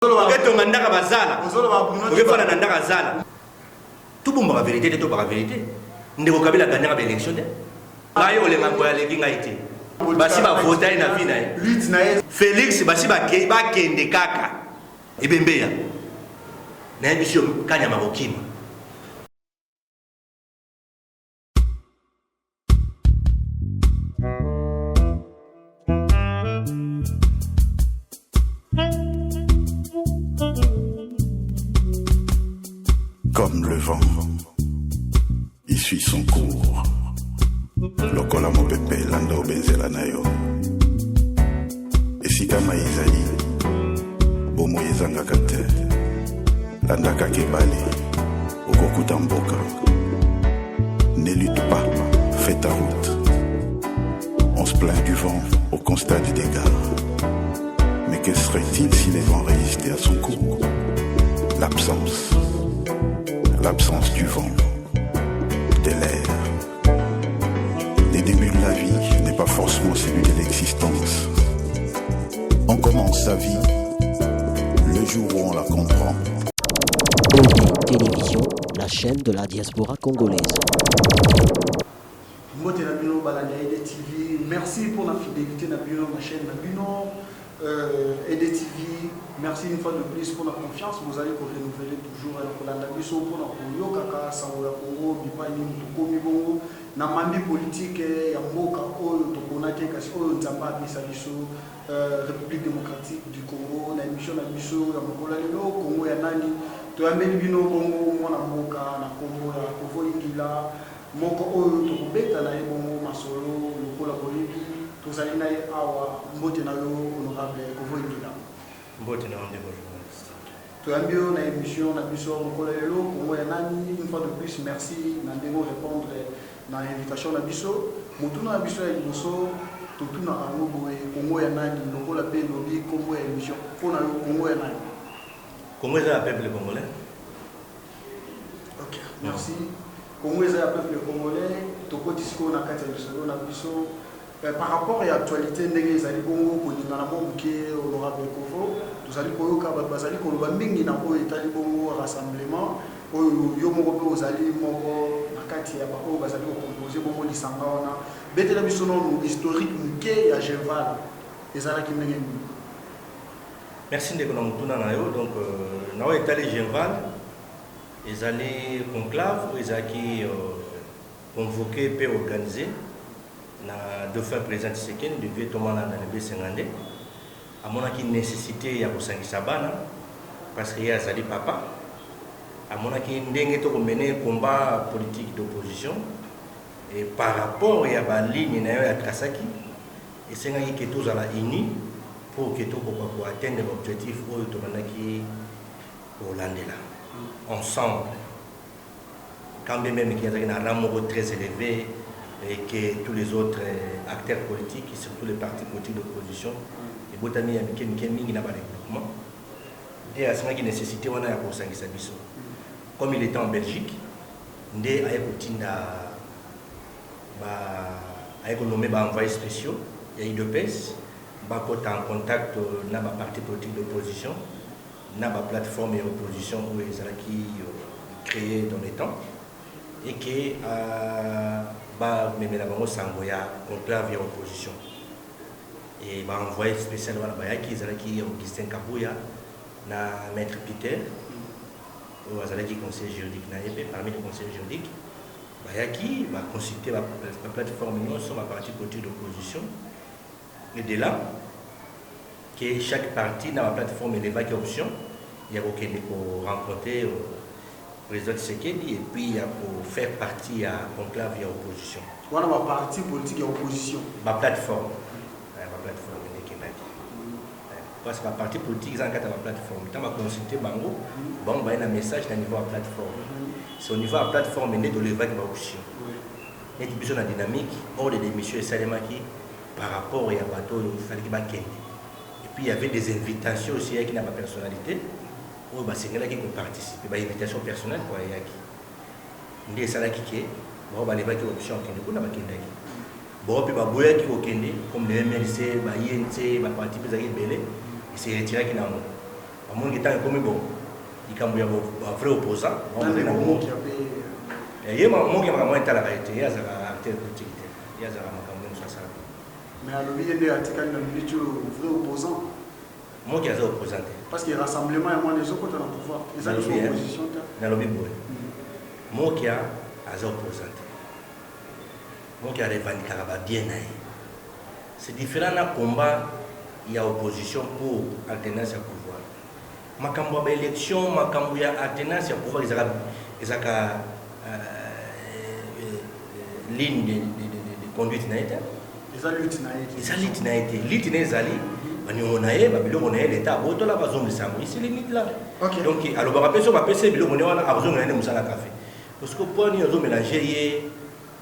Oketonga ndaka bazala, okefanda na ndaka zala. Tobombaka verite te, tobaka verite. Ndeko Kabila gagnaka ba election te. Ngai olenga nkoy aleki ngai te. Basi ba vota ye na vie na ye. Felix basi bakende kaka. Ebembe ya. Nayebisi yo kanyama kokima. Comme le vent, il suit son cours. Lokola mopepe landa obenzela na yo. Esika mai ezali, bomoi ezangaka te. Landa kaka ebale, okokuta mboka. Ne lutte pas, fais ta route. On se plaint du vent au constat du dégât. Mais que serait-il si les vents résistaient à son cours L'absence. L'absence du vent, de l'air. Les débuts de la vie n'est pas forcément celui de l'existence. On commence sa vie le jour où on la comprend. OD Télévision, la chaîne de la diaspora congolaise. Mbote na bino balandi ya ED TV. Merci pour la fidélité na bino na chaîne na bino. Euh, ED TV, merci une fois de plus pour la confiance. Vous allez renouveler toujours ya kolanda biso mpona koyokaka sango ya Congo bipai nini tokomi bongo na mambi politique ya mboka oyo topona te kasi oyo Nzambe apesa biso euh, République démocratique du Congo na émission na biso ya mokolo ya lelo Congo ya nani toyambeli bino bongo mwana mboka na kombo ya Kovo Ingila moko oyo tokobeta na ye bongo masolo lokola boyebi tozali na ye awa mbote na yo honorable Kovo Ingila. Mbote na yo ndeko journaliste. Toyambi yo na émission na biso mokolo ya lelo Congo ya nani une fois de plus merci na ndenge répondre na invitation na biso motuna na biso ya liboso totunaka yango boye Congo ya nani lokola mpe elobi nkombo ya émission mpo na yo Congo ya nani? Congo eza ya peuple congolais. Ok, merci. Congo eza ya peuple congolais tokoti sikoyo na kati ya lisolo na biso euh, par rapport ya actualité ndenge ezali bongo koningana mwa moke honorable Kovo tozali koyoka bato bazali koloba mingi na oyo etali bongo rassemblement oyo yo moko mpe ozali moko na kati ya baoyo bazali kocompose bongo lisanga wana betela biso nonu historique moke ya Genval ezalaki ndenge nini? Merci ndeko na motuna na yo. Donc euh, na oyo etali Genval ezali conclave oyo ezalaki euh, convoqué mpe organisé na dauphin président Tshisekedi de vieux Thomas Landa Lebe Sengande amonaki nécessité ya kosangisa bana parce que ye azali papa amonaki ndenge tokomene combat politique d'opposition et par rapport ya baligne na yo ya trasaki Esengaki que tozala unis pour que tokoka ko atteindre ba objectifs oyo tobandaki kolandela ensemble. Quand bien meme qu'il azalaki na rang moko très eleve et que tous les autres acteurs politiques, surtout les partis politiques d'opposition, ebotami ya mike mike mingi na ba regroupement, nde asengaki necessite wana ya kosangisa biso. Comme il était en Belgique, nde aye kotinda Ba aye ko nommer ba envoyes speciaux ya udps bakota en contact na ba partis politiques d'opposition na ba plateformes ya opposition oyo ezalaki creer dans le temps et que ba memela bango sango ya conclave ya opposition et ba envoyes special wana bayaki ezalaki Augustin Kabuya na Maitre Peter oyo azalaki conseiller juridique na ye mpe parmi les conseillers juridiques Bayaki ba consulter ba plateformes nionso, ba partis politiques d'opposition et de là que chaque parti na ba plateformes elevaki option ya kokende ko rencontrer président Tshisekedi et puis ya ko faire partie ya conclave ya opposition. Wana ba partis politiques ya opposition. Ba plateformes. Ba plateformes nde ekendaki. Parce que ba partis politiques eza na kati ya ba plateforme. Tango ba consulter bango, bango baye na message na niveau ya plateforme. C'est au niveau ya plateforme nde tolevaki ba options. Neti biso na dynamique, ordre de mission esalemaki par rapport ya bato oyo falaki bakende. Et puis il y avait des invitations aussi eyaki na ba personnalités oyo basengelaki ko participer, ba invitations personnelles quoi eyaki. Nde esalaki ke bango balevaki option ya kokende kuna, bakendaki. Bango mpe baboyaki kokende comme le MLC, ba INC, ba parti mpe ezalaki ebele, e se retiraki na yango. Bamoniki ntango ekomi bon, likambo ya ba vrai opposant. Ye Mokia makambo wana etalaka ye te, ye azalaka acteur politique te, ye azalaka makambo nyonso asalaka. Mais alobi ye nde atikali na minute oyo vrai opposant. Mokia aza opposant te. Parce que rassemblement ya mwana ezokota na pouvoir. Eza lisusu opposition te. Nalobi boye. Mokia aza opposant te. Mokia arevandikaka ba bien na ye. C'est différent na combat ya opposition pour alternance ya pouvoir. Makambo ya ba election, makambo ya alternance ya pouvoir ezalaka ezalaka ligne de conduite na ye te. Eza lutte na ye te. Eza lutte na ye te. Lutte na ye ezali baniongo na ye, ba biloko na ye l'Etat abotola bazongisa yango. Esili lutte là. Okay. Donc alobaka mpe soki bapesi ye biloko ne wana akozongela nde mosala kafe. Parce que mpo nini ozo mélanger ye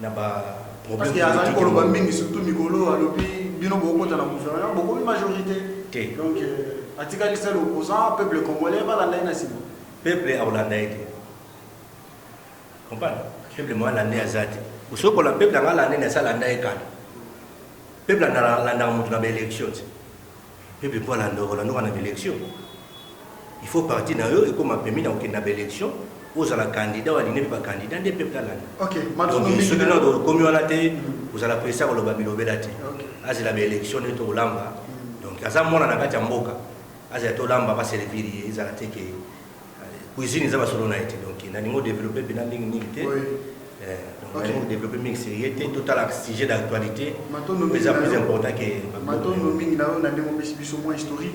na ba problème Parce que azali koloba mingi surtout mikolo alobi bino bokota na gouvernement bokomi majorité. Te. Donc atikali seul opposant peuple congolais balanda ye na nsima. Peuple akolanda ye te. Comprendre? Peuple mo alanda ye aza te. Osokola peuple anga alanda ye na esi alanda ye kala. Peuple alandaka moto na ba élection te. Peuple mpo alanda okolanda oka na ba élection. Il faut parti na yo ekoma pemi na kokende na ba élection, ozala candidat oyo alingi mpe ba candidat nde peuple alanda. Ok, Donc soki nano okomi wana te, ozala presse ya koloba bilobela te. Azela ba élection nde tokolamba. Donc aza mwana na kati ya mboka, azela tolamba ba servir ye, ezala te ke cuisine eza basolo na ye te. Donc nalingi odeveloppe mpena mingi mingi te. Donc nalingi odeveloppe mingi sur ye te, totala sujet d'actualité eza plus important ke matondo mingi na yo na ndenge opesi biso mwa historique.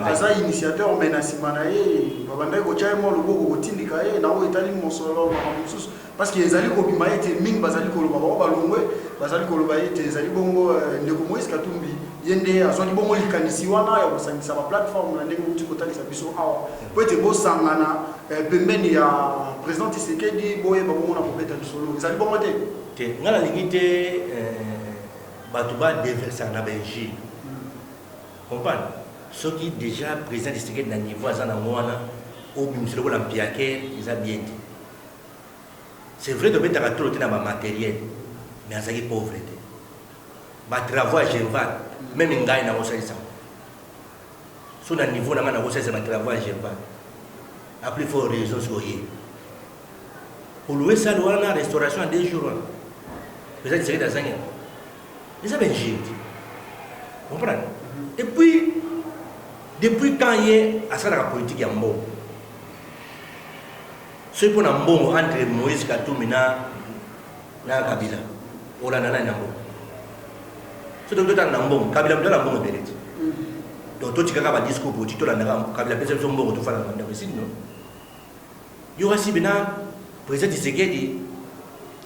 Aza initiateur mais na nsima na ye babandaki kotya ye mwa loboko kotindika ye na oyo etali mosolo makambo mosusu parce que ezali kobima ete mingi bazali koloba bango balongwe bazali koloba ete ezali bongo ndeko Moïse Katumbi ye nde azwaki bongo likanisi wana ya kosangisa ba plateforme na ndenge outi kotalisa biso awa po ete bosangana pembeni ya président Tshisekedi boyeba bongo na kobeta lisolo ezali bongo te. Te, ngai nalingi te bato ba deversaka na ba injure. Comprendre? Soki dejà président Tshisekedi na niveau aza nango wana obimisa lokola mpiaker eza bien te. C'est vrai tobetaka tolo te na ba matériel mais azalaki pauvre te. Ba travaux ya Genval meme ngai nakosalisa yango. So na niveau na ngai nakosalisa ba travaux ya Genval. A plus fort raison soki oye. Koluwe salle wana restauration ya 2 jours wana. Président Tshisekedi azangi yango. Eza ba injure te. Comprendre? Et puis depuis quand ye asalaka politique ya mbongo? Soki mpo na mbongo entre Moïse Katumbi na na Kabila, olanda nani na mbongo? Soki totala na mbongo, Kabila moto na mbongo ebele te. Donc totikaka ba discours politique, tolandaka Kabila apesa biso mbongo tofanda na bandako esili non? Yo kasi bena président Tshisekedi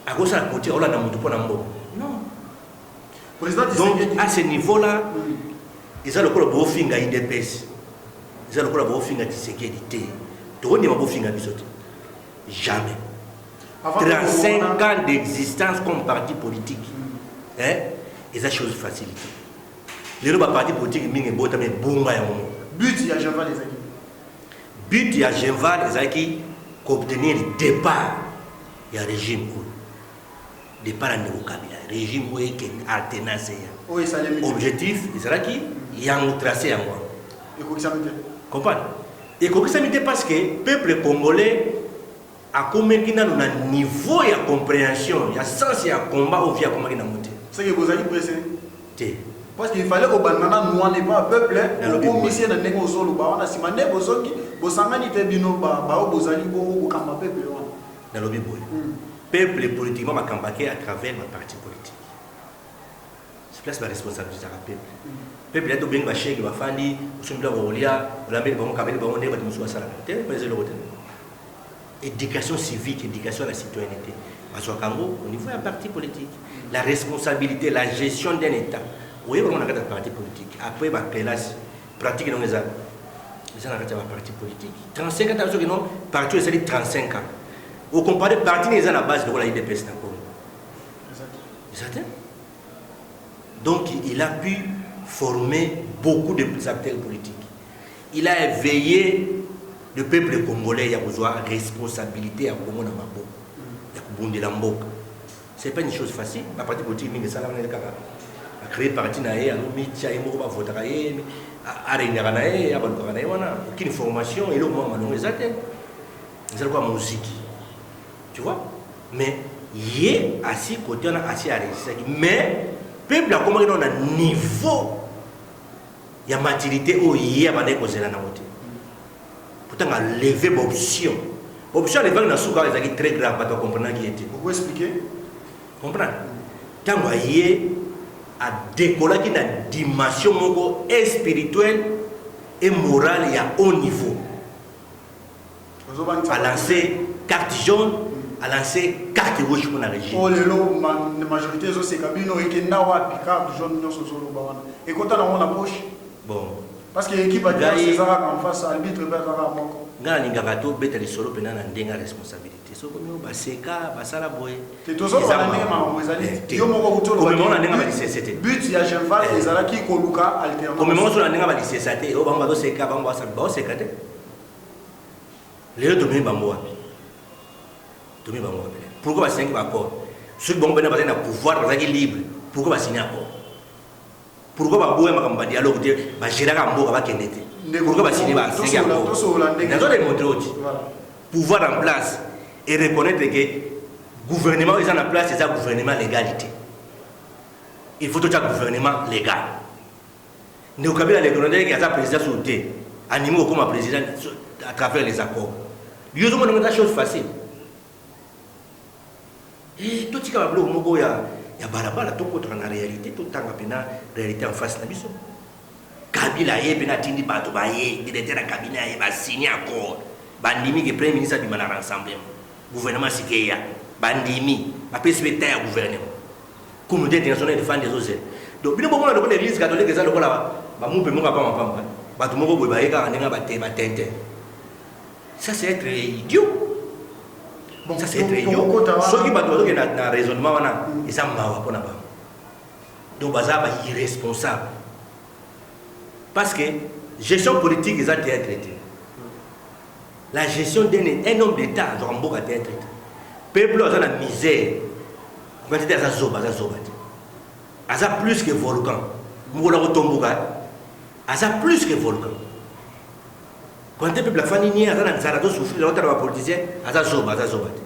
akosala politique akolanda moto mpo na mbongo non. Président Donc Tshisekedi à ce niveau là eza lokola bofinga UDPS, eza lokola bofinga Tshisekedi te, tokondima bofinga biso te jamais. Avant 35 ans d'existence comme parti politique, hein, eza chose facilité. Lelo ba parti politique mingi ebotami ebonga yango moko. But ya Genval ezalaki But ya Genval ezalaki koobtenir départ ya régime oyo, départ ya ndeko Kabila, régime oyo ekende alternance ya oyo esalemi te. Objectif ezalaki yango, tracé yango wana. Ekokisami te. Comprendre? Ekokisami te parce que peuple congolais akomeki nano na niveau ya compréhension ya sens ya combat oyo vie akomaki nango te. C'est que bozali pressé te. Parce qu'il fallait kobanda nanu wana epa peuple Nalobi boye. okomisi ye na ndenge ozoloba wana nsima nde bozongi bosangani te bino baoyo bozali bongo kokamba peuple wana. Nalobi boye, peuple politiquement bakambaki à travers ba parti politique. Sur place ba responsabilisaka peuple. Peuple ya tobengi ba chèque bafandi osombi biloko kolia olambeli bango kabeli bango ndenge bato mosusu basalaka te mpo eza eloko te. Éducation civique, éducation à la citoyenneté bazwaka yango au niveau ya parti politique. La responsabilité, la gestion d'un état oyeba yango na kati ya parti politique. Après ba kelasi pratique nango eza na kati ya ba parti politique. 35 ans soki non parti oyo esali 35 ans okompare parti nini eza na base lokola UDPS na Congo eza te. Donc il a pu former beaucoup de acteurs politiques. Il a éveillé le peuple congolais ya kozwa responsabilité ya Congo na maboko ya kobundela mboka. C'est pas une chose facile. Ba parti politique mingi esalaka na ye kaka a créer parti na ye, azomitia ye moko, bavotaka ye. Aregnaka na ye, abalukaka na ye wana, aucune formation, eloko moko malongo eza te, eza lokola moziki, tu vois. Mais ye asi kote wana asi aregisaki, mais peuple akomaki nano na niveau ya maturité oyo ye abandaki kozela nango te. Pourtant aleve baoption, baoption alevaki na suka ezalaki très grave, bato bakomprenaki ye te. Okoexplike? Comprendre? Ntango aye adekolaki na dimension moko et spirituelle et morale ya haut niveau. Ozobangisa A lancé carte jaune, a lancé carte rouge mpo na régime. Oyo lelo majorité ezoseka bino, ekenda wapi carte jaune nyonso ozoloba wana? Ekota nango na poche? Bon. Parce que équipe adverse eza kaka en face, arbitre mpe aza kaka moko. Ngai nalingaka tobeta lisolo mpena na ndenge ya responsabilité. Soki okomi oyo baseka, basala boye. Te, tozoloba na ndenge makambo ezali. Yo moko okuti oloba Komema na ndenge balisese te. But ya Genval ezalaki koluka alternance. Komema ngo na ndenge balisesa te. Oyo bango bazoseka, bango baoseka te. Lelo tomemi bango wapi? Tomemi bango wapi? Pourquoi basignaki baaccord? Soki bango bena bazali na pouvoir, bazalaki libre, pourquoi basigne accord? Pourquoi baboya makambo ba dialogue te, bagéraka mboka bakende te? Pourquoi basigne basignaki accord? Nazo démontrer oti pouvoir en place et reconnaître que gouvernement eza na place eza gouvernement légalité. Il faut totia gouvernement légal. Ndeko Kabila reconnaître que aza président sur te, andimi kokoma président à travers les accords. Yo ozomona ngo eza chose facile. Eh, totika babiloko moko ya balabala, tokotaka na réalité, totanga mpena réalité en face na biso. Kabila ye mpena atindi bato baye, directeur ya cabinet aye, basigne accord, bandimi ke premier ministre abima na rassemblement, gouvernement sika eya, bandimi, bapesi mpe ta ya gouvernement. Communauté internationale efandi ezozela. Donc bino bomona lokola église catholique eza lokola bamupe moko ya pambapamba, bato moko boye baye kaka ndenge batente. Ça, c'est être idiot. Bon, ça, c'est être idiot. Soki bato bazokende na raisonnement wana, eza mawa mpona bango. Donc baza ba irresponsable, parce que gestion politique eza théâtre te. La gestion d'un un homme d'état azwaka mboka théâtre te. Peuple aza na misère, kokati te aza zoba, aza zoba te, aza plus que volcan. Mokolo akotomboka, aza plus que volcan. Quand peuple afandi nie, aza na nzala, azosouffrir, aotala bapoliticien, aza zoba, aza zoba te.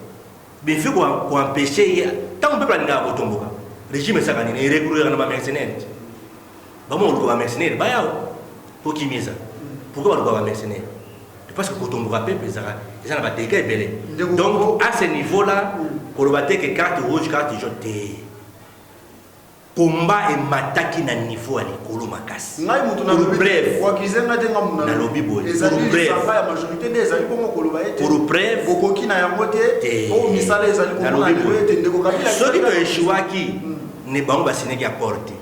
Mais il faut koempêche ye. Ntango peuple alingaka kotomboka, régime esaka nini? Erecourir na bamercenaire te. Bango baluka bamercenaire baya po kimia eza. Pourquoi baluka bamercenaire? Parce que kotomboka peuple ezaka eza na badégâts ebele. Donc à ce niveau là, koloba te ke carte rouge, carte jaune te. Combat emataki na niveau ya likolo makasi. Ngai mutu nalobi bref, koakize ngai te, ngai mutu nalobi boye. Ezali lisanga ya majorité nde ezali bongo koloba ete pour preuve bokoki na yango te, oyo misala ezali komona lelo ete ndeko Kabila soki toeshuwaki ne bango basinaki accord te.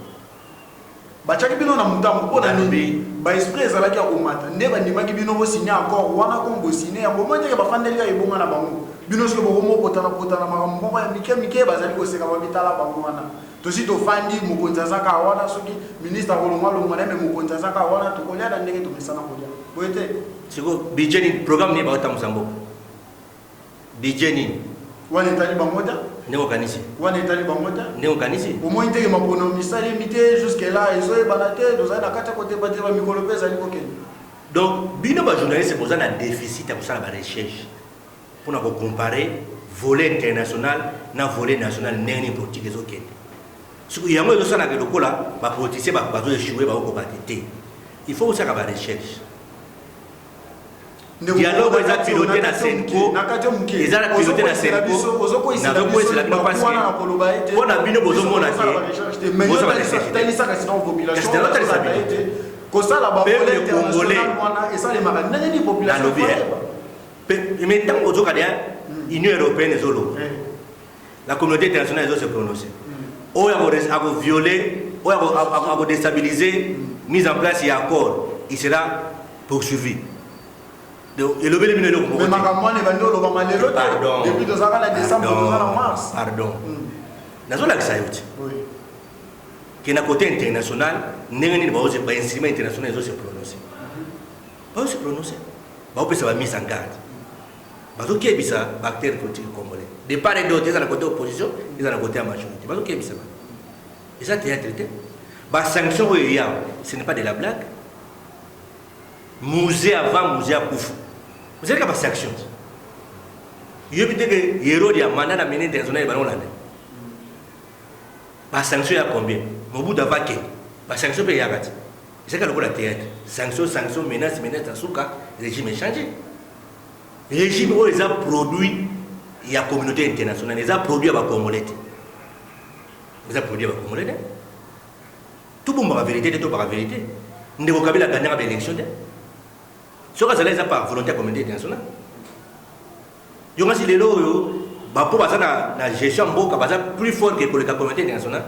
Batiaki bino na motambo mpo na nini? Baesprit ezalaki ya komata nde bandimaki bino bosigne accord wana. Komo bosigne yango, omoi teke bafandeli ya ebonga na bango. Bino soki bokomokotana kotana makambo moko ya mike mike, bazali koseka, babitala bango wana. Tosi tofandi, mokonzi aza kaka wana. Soki ministre akolongwa longwa na ye, me mokonzi aza kaka wana. Tokolia na ndenge tomesana kolia boye te. Sikoyo budget nini, programme nini baotambusa mboka? Budget nini? Wana etali bango te. Ndenge okanisi. Wana etali bango te. Ndenge okanisi. Omoni teke mapono misalemi te jusque là, ezoyebana te. Tozali na kati ya kotebateba, mikolo mpe ezali kokende. Donc bino bajournaliste boza na déficit ya kosala barecherche mpona kocompare volet international na volet national, ndenge nini politique ezokende. Soki yango ezosalaka lokola bapoliticien bazoéchoue, bakokoka te te. Il faut kosalaka barecherche. Dialogue eza piloté na CENCO, eza na piloté na CENCO. Nazokwesela bino parce que mpo na bino bozomona te, bozala natalisa bino kosala peuple congolais wana esalemaka ndenge nini, population? Nalobi, mais ntango ozoka deya Union européenne ezoloba, la communauté internationale ezo se prononcer, oyo akoviole, oyo akodéstabiliser mise en place ya accord, il sera poursuivi. Donc elobeli bino eloko moko. Makambo wana ebandi olobama lelo te. Depuis tozalaka na décembre, toza na mars. Pardon, nazolakisa yo ti ke na côté international ndenge nini bainstrument international ezo se prononcer. Bazo se prononcer, baopesa bamise en garde, bazokebisa baacteur politique congolais de part et d'autre, eza na côté opposition, eza na côté ya majorité. Bazokebisa bato, eza théâtre te. Basanction oyo eya, ce n'est pas de la blague. Mzee avant Mzee akufa, ozalika basanction te. Yoyebi te ke Yerode ya mandat na mene international ebana olanda basanction ya combien? Mobutu ava akende, basanction mpe eyaka te. Ezalika lokola théâtre, sanction, sanction, menace, menace, na suka régime echange. Régime oyo eza produit ya communauté internationale, eza produit ya bacongolais te, eza produit ya bacongolais te. Tobombaka vérité te, tobaka vérité. Ndeko Kabila aganyaka baélection te. Soki azala, eza par volonté ya communauté internationale. Yo ngasi lelo oyo bapo baza na gestion ya mboka, baza plus fort que koleka communauté internationale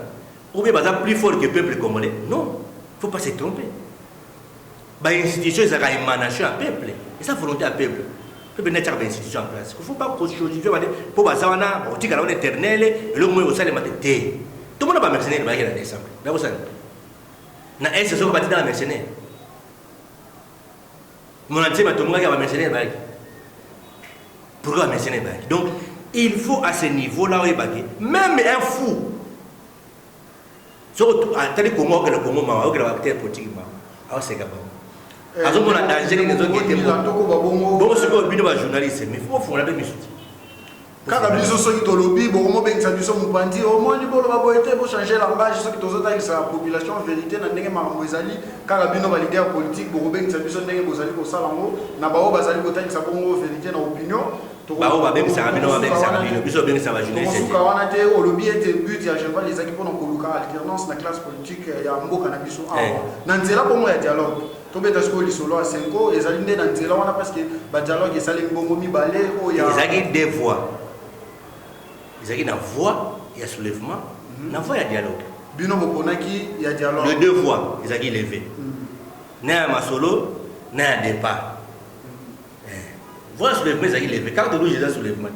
ou bien baza plus fort que peuple congolais? Non, faut pas se tromper. Bainstitution ezalaka émanation ya peuple, eza volonté ya peuple. Peuple nde atiaka bainstitution en place. Faut pas kojustifie bade mpo baza wana, bakotikala wana éternel. Eloko moko ekosalema te te. Tomona bamercenaire bayaki na décembre, bakosala na est. Soki batinda bamercenaire mona ntie, batongaki ya bamercenaire bayaki. Pourquoi bamercenaire bayaki? Donc il faut à ce niveau là oyebaki, même un fou soki atali Kongo, akokela Kongo mawa, akokela baacteur politique mawa, aoseka bango, azomona danger nini ezokende. Bongo sikoyo bino bajournaliste, mais faut bofungola mpe miso te. Kaka biso soki tolobi, bokomobengisa biso mopanzi. Omoni, boloba boye te, bochange langage. Soki tozotalisa population vérité na ndenge makambo ezali, kaka bino baleader politique bokobengisa biso ndenge bozali kosala yango na bao bazali kotalisa bongo vérité na opinion. Bao babengisaka bino, babengisaka bino, biso babengisaka bajournaliste. Tokosuka wana te. Olobi ete but ya Genval ezalaki mpona koluka alternance na classe politique ya mboka na biso awa na nzela bongo ya dialogue. Tobeta sikoyo lisolo ya Cenco. Ezali nde na nzela wana? Parce que badialogue esalemi bongo mibale oyo ya Ezalaki deux voies. Ezalaki na voie ya soulèvement, na voie ya dialogue. Bino boponaki ya dialogue. Les deux voies ezalaki levé, na ya masolo, na ya départ. Voie ya soulèvement ezalaki levé, carte rouge eza soulèvement.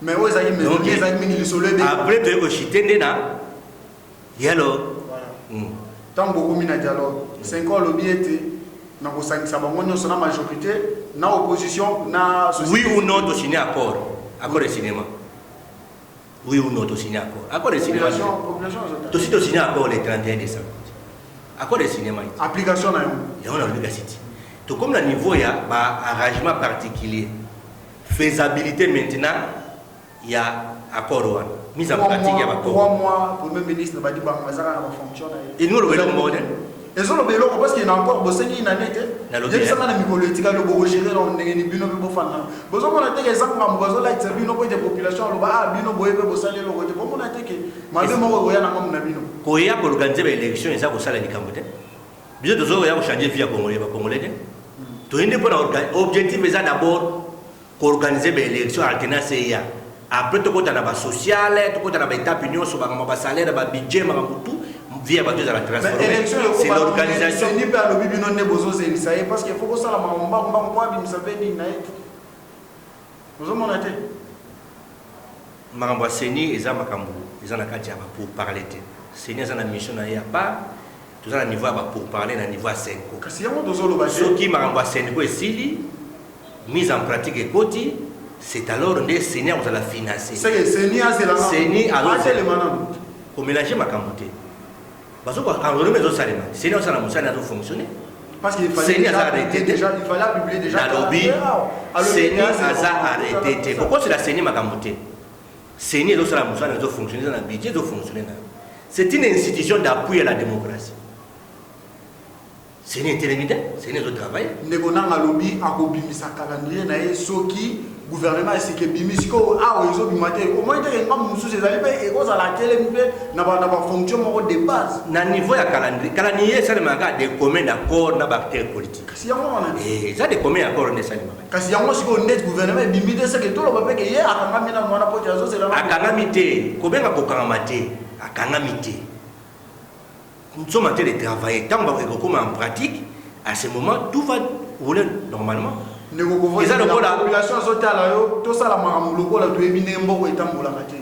Mais oyo ezalaki Donc, ezalaki mingi lisolo ebe. Après toyei koshite nde na dialogue. Ntango bokomi na dialogue, Cenco alobi ete na kosangisa bango nyonso, na majorité, na opposition, na Oui ou non, tosigné accord, accord de cinéma, oui ou non, tosigné accord, accord de cinéma? Population azota. Tosi tosigné accord le 31 décembre, accord de cinéma. Application na yango? Yango nalobi kasi ti tokomi na niveau ya baarrangement particulier, faisabilité maintenant ya accord wana, mise en pratique ya baccord. 3 mois, premier ministre Badibanga azaka na bafonction na ye. Elingi oloba eloko moko te. Ezoloba eloko parce que na encore bosengi na ne te. Nalobi, yebisanga, na mikolo etikali, bokogérer na ndenge ni bino mpe bofanda? Bozomona teke eza ngambo bazolakisa bino po ete population aloba: "Ah, bino boye mpe bosali eloko te." Bomona teke mabe moko ekoya na ngambo na bino? Koya koorganiser baélection eza kosala likambo te. Biso tozokoya kochange vie ya Congolais, bacongolais te. Toyei nde mpona objectif eza d'abord koorganiser baélection, alternance eya. Après tokota na basociale, tokota na baétape nyonso, makambo basalaire, babudget, makambo tout, vie ya bato ezala transformé. C'est l'organisation. Ni mpe alobi bino nde bozozelisa ye, parce que faut kosala makambo mbangu mbangu mpo abimisa mpe nini na ye te. Ozomona te? Makambo ya CENI eza makambo eza na kati ya bapourparler te. CENI aza na mission na ye ya part, toza na niveau ya bapourparler na niveau ya Cenco. Kasi yango tozoloba te. Soki makambo ya Cenco esili, mise en pratique ekoti, c'est alors nde CENI akozala financé. Seke CENI azela? CENI atelema nano. Komélange makambo te. Bazoenrôlement ezosalema, CENI azosala mosala, azofonctionne. Parce qu'il fallait CENI déjà aza arrêté te. Déjà, il fallait publier déjà. Nalobi, CENI aza arrêté te. Kokosela CENI makambo te. CENI ezosala mosala, ezofonctionne, eza na budget, ezofonctionne na. C'est une institution d'appui à la démocratie. CENI etelemi te, CENI ezotravaille. Ndeko nanga alobi akobimisa calendrier na ye soki gouvernement esika ebimi. Sikoyo awa ezobima te, omoi teke ngambo mosusu ezali mpe ekozala atelemi mpe na bafonction moko de base. Na niveau ya calendrier, calendrier esalemaka de commun accord na baacteur politique. Kasi yango wana. Eza de commun accord nde esalemaka. Kasi yango sikoyo, ndeti gouvernement ebimi te, seke toloba mpe ke ye akangami nanu wana po te azozela? Akangami te, kobenga kokangama te, akangami te. Nous sommes en train de travailler. Tant ekokoma en pratique, à ce moment tout va rouler normalement. Ndeko, Eza lokola- population azotala yo. Tosala makambo lokola toyebi ndenge mboka etambolaka te.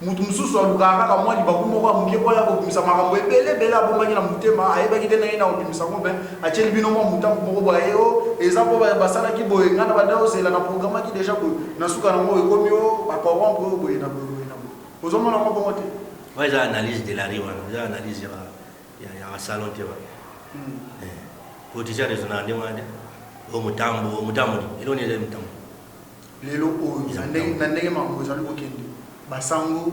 Motu mosusu alukaka kaka mwa libaku moko ya moke po aya kobimisa makambo ebele ebele abombaki na motema, ayebaki te ndenge na kobimisa yango. Me atieli bino mwa motambo moko boye: o eza mpo basalaki boye, ngai na banda ozela na programmaki déjà boye, na suka nango ekomi o bacorrompre oyo boye na boye, boye na boye. Ozomona yango bongo te? Wana eza analyse de la rue, wana eza analyse ya basalon te wana. Politicien raisonnaka ndenge wana te. O motambo, motambo nini? Eloko nini ezali motambo? Lelo oyo na ndenge makambo ezali kokende, basango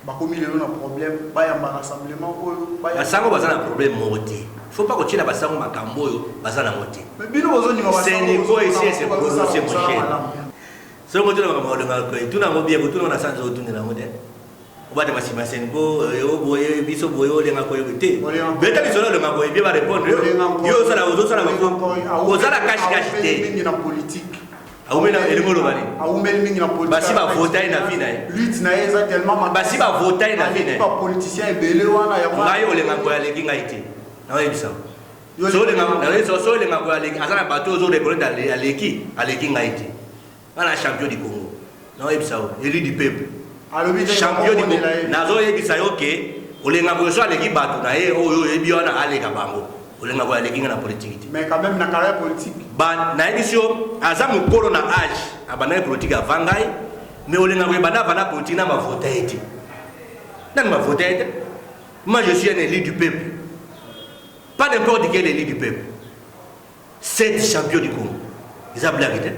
bakomi lelo na problème, bayamba rassemblement oyo. Basango baza na problème moko te. Faut pas kotiela basango makambo oyo baza nango te. Mais bino bozondima basango. Seniko esi ese prononcer mon cher. Soki otuna makambo olingaka koye, tuna yango bien, kotuna na sanza otunela yango te. Obatama nsima Seniko, oyo boye, biso boye, olenga koye te. Beta lisolo olenga koye, bien ba répondre yo. Yo osala ozosala ozala cache cache te. Mingi na politique. Awumeli elingi oloba nini? Awumeli mingi na politique. Basi bavota ye na vie na ye. Lutte na ye eza tellement Basi bavota ye na vie na ye. Ba politiciens ebele wana ya ngai olenga koye aleki ngai te. Naoyebisa. So olenga koye aleki aza na bato ozo reconnaître aleki aleki ngai te. Nga na champion du Congo. Naoyebisa yo, élu du peuple. Champion du Congo. Nazoyebisa yo ke olenga koye so aleki bato na ye oyo oyebi wana aleka bango. Olenga koye aleki nga na politique te. Mais quand même na carrière politique. Ba nayebisi yo aza mokolo na âge abandaki politique avant ngai, mais olenga koye banda avanda politique na bavota ye te. Nani bavota ye te? Moi je suis un élu du peuple. Pas n'importe quel élu du peuple. 7 champions du Congo. Eza blague te.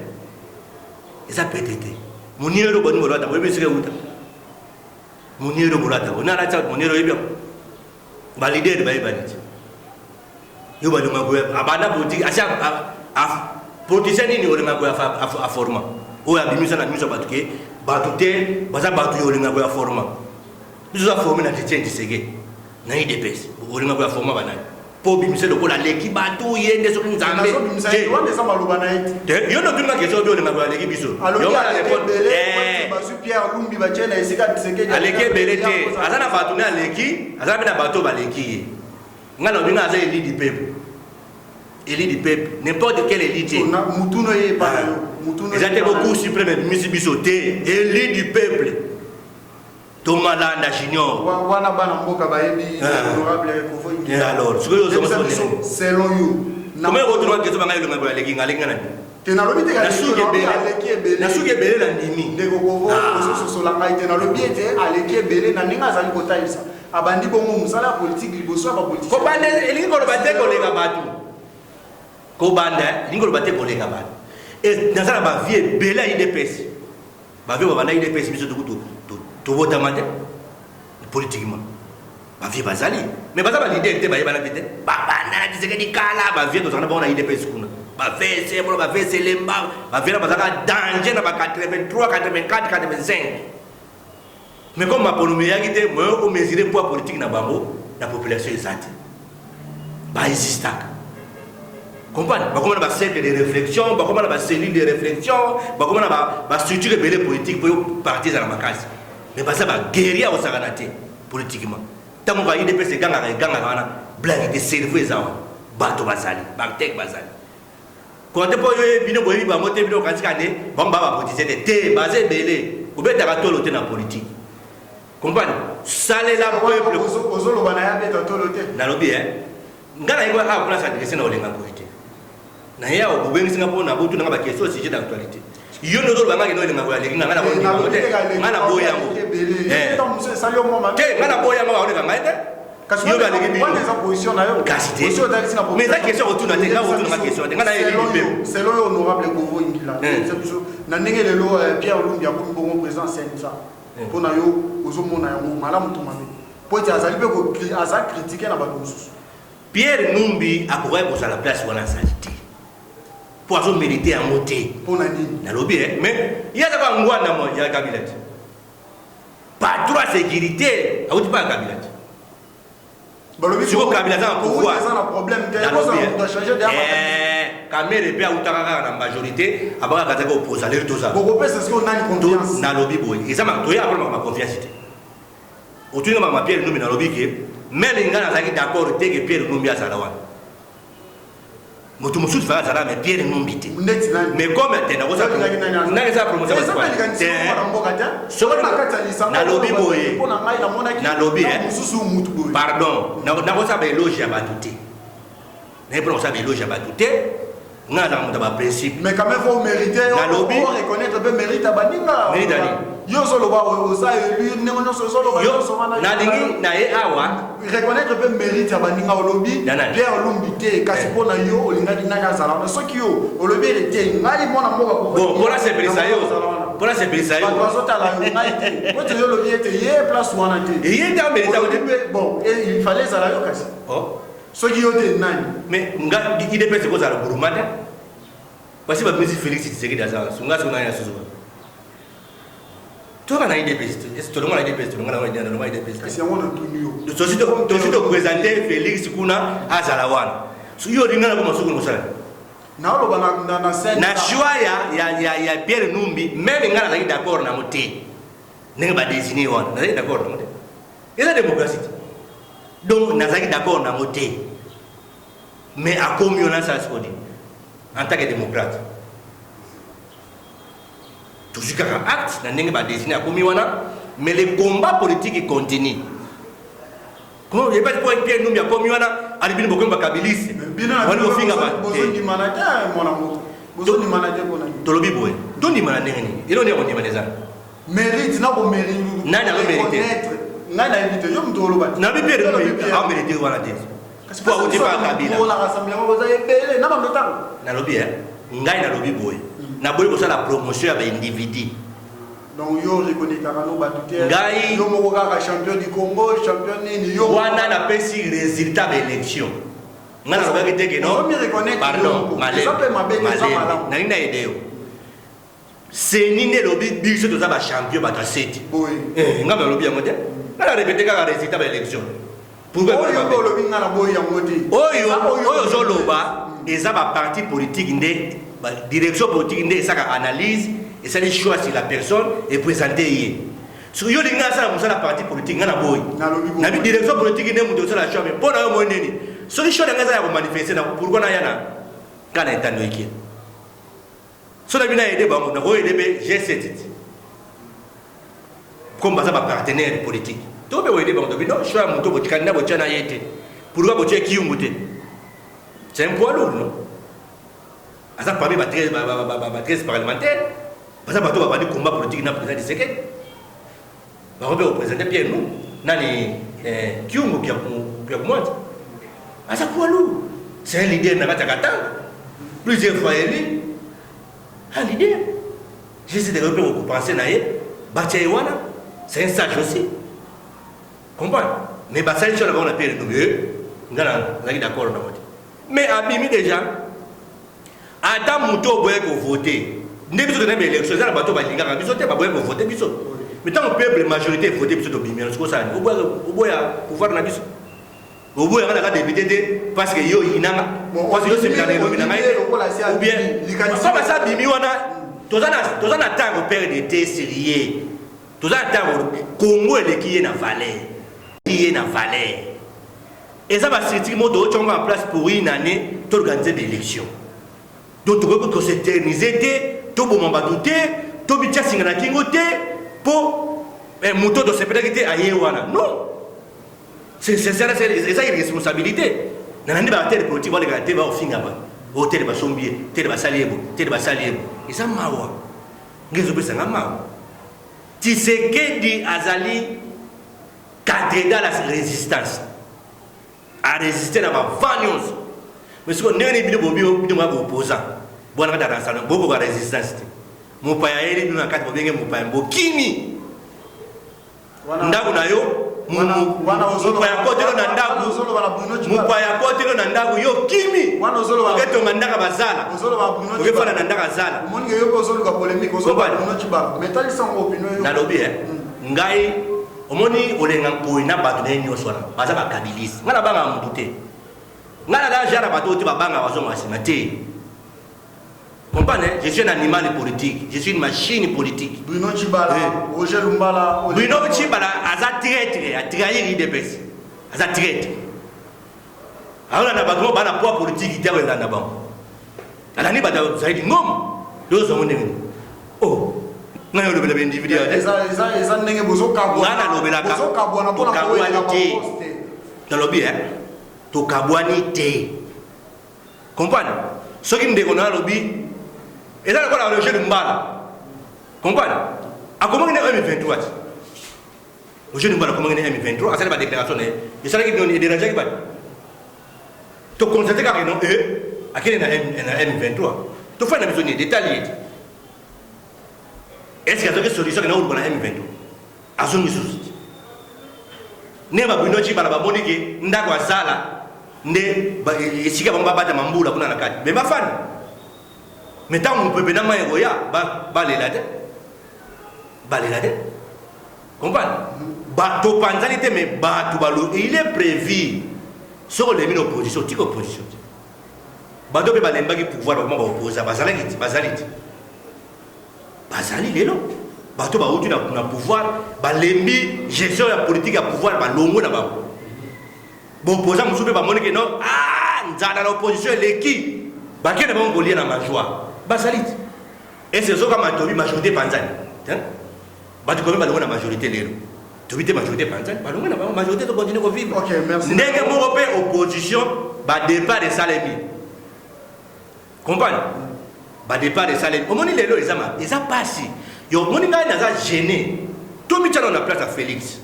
Eza pete te. Muniero boni bolata boyebi esika euta. Muniero bolata. Ona alati muniero oyebi yango. Ba leader bayebani te. Yo balinga koya abanda politique asi a politicien nini olinga koya aforma oyo abimisa na miso ya bato ke bato te baza bato ya olinga koya forma biso oza forme na Etienne Tshisekedi na UDPS olinga koya forma banani mpo obimisa lokola aleki bato ye nde soki nzambe wana eza maloba na ye te yo nde otuni nga question obi olinga koya aleki biso aleki ebele te aza na bato nde aleki aza mpe na bato oyo baleki ye. Nga nalobi nga aza élu du peuple, élu du peuple, n'importe quel élu te. Mutuno ye epa na yo. Eza te ko cour suprême ebimisi biso te, élu du peuple. Thomas Landa Junior. Wana bana mboka bayebi honorable Kovo Ingila. Alors, sikoyo ozonga biso selon yo. Comment okotuna question banga elonga boye aleki nga aleki nga na nini? Te nalobi te aleki ebele. Na suki ebele na ndimi. Ndeko Kovo ozososola ngai te, nalobi ete aleki ebele na ndenge azali kotalisa. Abandi bongo mosala ya politike liboso ya bapoliticien. Kobanda elingi koloba te koleka bato. Kobanda elingi koloba te koleka bato. Naza na bavie ebele ya UDPS. Bavie babanda UDPS biso tokutu tobotama te politiquement. Bavie bazali mais baza ba leader te, bayebana mpe te. Babanda na Tshisekedi kala, bavie tozalaka na bango na UDPS kuna. Ba VC mona ba VC Lemba, bavie na bazalaka danger na ba 83, 84, 85. Mais comme mapolomi eyaki te, moyen o mesurer poids politique na bango na population eza te. Ba existaka. Comprendre? Bakoma na ba cercle de réflexion, bakoma na ba cellule de réflexion, bakoma na ba structure ebele politique po yo parti ezala makasi. Mais baza ba guerrier osakana te politiquement. Tango ba UDPS egangaka egangaka wana blague te, cerveau eza wana. Bato bazali, ba bazali. Konte mpo yo bino boyebi bango te, bino okanisi kaka nde bango ba bapoliticien te te, baza ebele. Obetaka tolo te na politique. Comprendre? Salela peuple. Ozoloba na ye abeta tolo te. Nalobi eh. Nga na yeko awa place adressé na olenga koyi te. Na ye awa bobengisi nga mpo na botuna nga ba question au sujet d'actualité. Yo nde ozoloba nga kende olenga koyi aleki nga, nga na kondima yango te. Nga na boyi yango. Te, nga na boyi yango aoleka ngai te. Kasi yo baleki bino. Wana eza position na yo. Kasi te. Position otalisi na Mais eza question kotuna te, nga kotuna nga question te. Nga na ye libe. Selon yo honorable Kovo Ingila. Biso na ndenge lelo Pierre Lumbi akomi bongo président CNSA. Mpo na yo ozomona yango malamu to mabe? Mpo ete azali mpe aza critiquer na bato mosusu. Pierre Numbi akokaki kozala place wana azali te. Mpo azo mériter yango te. Mpo na nini? Nalobi eh, mais ye aza kaka ngwanda mo ya Kabila te. Patron ya sécurité awuti pa ya Kabila te. Siko Kabila aza na pouvoir. Eza na problème te. Kozala changer de Kamere mpe awutaka kaka na majorité, abakaka azalaki opposa lelo toza. Bokopesa sikoyo nani confiance? Nalobi boye, eza toya apona makambo ya confiance te. Otuni nga makambo ya Pierre Numbi, nalobi ke meme nga nazalaki d'accord te ke Pierre Numbi azala wana. Moto mosusu faka azala mais Pierre Numbi te. Mais comme te nakozala nani eza promotion te. Nalobi boye, nalobi pardon, nakozala ba éloge ya bato te. Naye mpona kosala ba éloge ya bato te. Nga nazalaka moto ya ba principe. Mais quand même faut mériter. Nalobi reconnaître pe mérite ya baninga. Mérite ya nini? Yo ozoloba oza élu ndenge nyonso ozoloba nyonso wana. Nalingi na ye awa. Reconnaître mpe mérite ya baninga olobi Pierre Lumbi te kasi mpo na yo olingaki nani azala wana soki yo olobi ete te ngai mwana mboka. Bon, mpo nasepelisa yo, mpo nasepelisa yo. Bato bazotala yo ngai te po te yo olobi ete ye place wana te. Ye te amérite. Mpe bon, il fallait ezala yo kasi. Oh. Soki yo te nani? Mais nga UDPS ekozala groupement te. Basi babimisi Félix Tshisekedi aza sunga so nani asusu. Toka na UDPS, tolonga na UDPS, tolonga na tolonga UDPS. Kasi yango natuni yo. Tosi toprésente Félix kuna azala wana. So yo olinga na koma soki mosala. Naoloba na scène. Na choix ya Pierre Numbi, même nga nazalaki d'accord nango te. Ndenge badésigné wana, nazalaki d'accord nango te. Eza démocratie te. Donc nazalaki d'accord nango te. Mais akomi wana asala sikoyo nini en tant que démocrate? Tozwi kaka acte na ndenge badésigné akomi wana, mais le combat politique continue. Comment oyebaki mpo Pierre Numbi akomi wana ali bino bokomi bakabiliste wani kofinga? Bozondimana te mwana mboka, bozondimana te mpona Tolobi boye, tondimana ndenge nini? Eloko nini ya kondimana eza? Mérite na komérite. Nani azomérite? Ngai nayebi te, yo moto oloba te. Nabi Pierre Numbi amérite wana te po awuti pa Kabila. Na rassemblement boza ebele na bando ntango. Nalobi ngai nalobi boye, naboyi kosala promotion ya baindividu. Donc yo reconnaîtraka no bato te? Ngai Yo moko kaka champion du Congo, champion nini yo? Wana napesi résultat baélection. Ngai nalobaki te ke non, pardon, malembe nalingi na aide yo. CENI nde elobi biso toza bachampion, bato ya seti. Ngai nalobi yango te, ngai na répété kaka résultat baélection. Olobi nga na boyi yango te. Oyo oyo ozoloba eza baparti politique nde direction politique nde esaka analyse, esali choix sur la personne et présente ye. Soki yo olingi asala mosala parti politique, ngai na boyi. Nabi direction politique nde moto osala choix. Mais mpo na yo moi nini? Soki choix na ngai eza ya komanifeste na pourquoi naya na ngai na etando ekie so na bino aide bango, nakoyede mpe G7 ti comme baza bapartenaire politique to mpe koyede bango. Tobi non, choix ya moto botikani na botia na ye te. Pourquoi botia Kiyungu te? C'est un poids lourd, non? Aza parmi ba 13 parlementaire, baza bato babandi combat politique na président Tshisekedi. Bango mpe koprésente Pierre nu nani Kyungu Kyakumwanza aza poids lourd, c'est un leader na kati ya Katanga, plusieurs fois élu, un leader. J'essaie de mpe kopense na ye, batia ye wana, c'est un sage aussi, comprendre. Mais basali choix na bango na Pierre Numbi. Nga nazalaki d'accord nango te, mais abimi déjà. Ata moto oboyaki kovote nde biso tokende baélection, eza na bato balingaka biso te, baboyaki kovote biso, mais ntango peuple majorité evote biso, tobimi wana. Sikoyo osala nini? Oboya pouvoir na biso, oboyanga naka député te parce que yo oyinanga, parce que yo osepela na elongi na ngai te, ou bien so basi abimi wana. Toza na ntango koperdre te, sérieux, toza na ntango. Congo eleki ye na valeur, ye na valeur. Eza bastructure moko tootyango en place pour une année, toorganiser baélection. Donc tokoki koséterniser te, toboma bato te, tobitia singa na kingo te mpo moto tosepelaki te aye wana. Non, eza irresponsabilité. Nalandi baacteur politique balekaka te, baofinga bato o tele basombi ye, tele basali ye bo, tele basali ye bo. Eza mawa, nge ezopesanga mawa. Tshisekedi azali cathédrale ya résistance, arésiste na bavent nyonso. Mais sikoyo ndenge nini bino bobi bino moya boopposant bwana kati ya rassemblement bokoka résistance te? Mopaya ayeli bino na kati, bobenge mopaya, bokimi ndako na yo. Mopaya akotelo na ndako, mopaya akotelo na ndako, yo kimi oketonga ndako bazala, okefanda na ndako azala. Nalobi ngai omoni olenga nkoi na bato na ye nyonso wana baza bakabiliste. Ngai nabangaka motu te, ngai naza genre bato oyo te babangaka bazonga nsima te. Comprendre, je suis un animal politique, je suis une machine politique. Bruno Tshibala, eh. Roger Lumbala. Bruno Tshibala aza traître, a trahir UDPS. Aza traître. Aolanda bato moko bana poids politique te, akolanda bango. Alandi bato zaidi ngoma. Yo zongo ndenge nini? Oh. Ngai olobela ba individu ya. Eza ndenge bozokabwana. Ngai nalobelaka. Bozokabwana mpona Tokabwani te. Nalobi tokabwani te. Comprendre? Soki ndeko na alobi eza lokola Roger Lumbala. Comprendre? Akomaki na M23 ti. Eugène Ngbanda akomaki na M23, asali ba déclaration na ye. Esalaki nini ederangeaki bato. To constate kaka non eh akende na M na M23. To fana biso nini détail ye. Est-ce qu'il y a des solutions na oluka na M23? Azongi susu. Ne ba bino ci bala ba moni ke ndako azala nde esika bango babatama mbula kuna na kati. Mais bafani. Mais ntango mopepe na mai ekoya balela te balela te comprendre topanzani te mais bato balo il est prévu soki olembi na opposition otika opposition te bato mpe balembaki pouvoir bakoma baoposa bazalaki te bazali te bazali lelo bato bauti na pouvoir balembi gestion ya politique ya pouvoir balongwe na bango Bopoza mosusu mpe bamoni ke non, ah, nzala na opposition eleki, bakende bango kolia na majoie bazali te. Ese ezoka matobi majorité epanzani bato komi balongo na majorité lelo tobi te majorité epanzani balongo na bango majorité tokontinue kovivre okay, ndenge moko mpe opposition badépart esalemi comprendre badépart esalemi omoni lelo eza eza pasi yo omoni ngai naza gêne tomityana na place ya Félix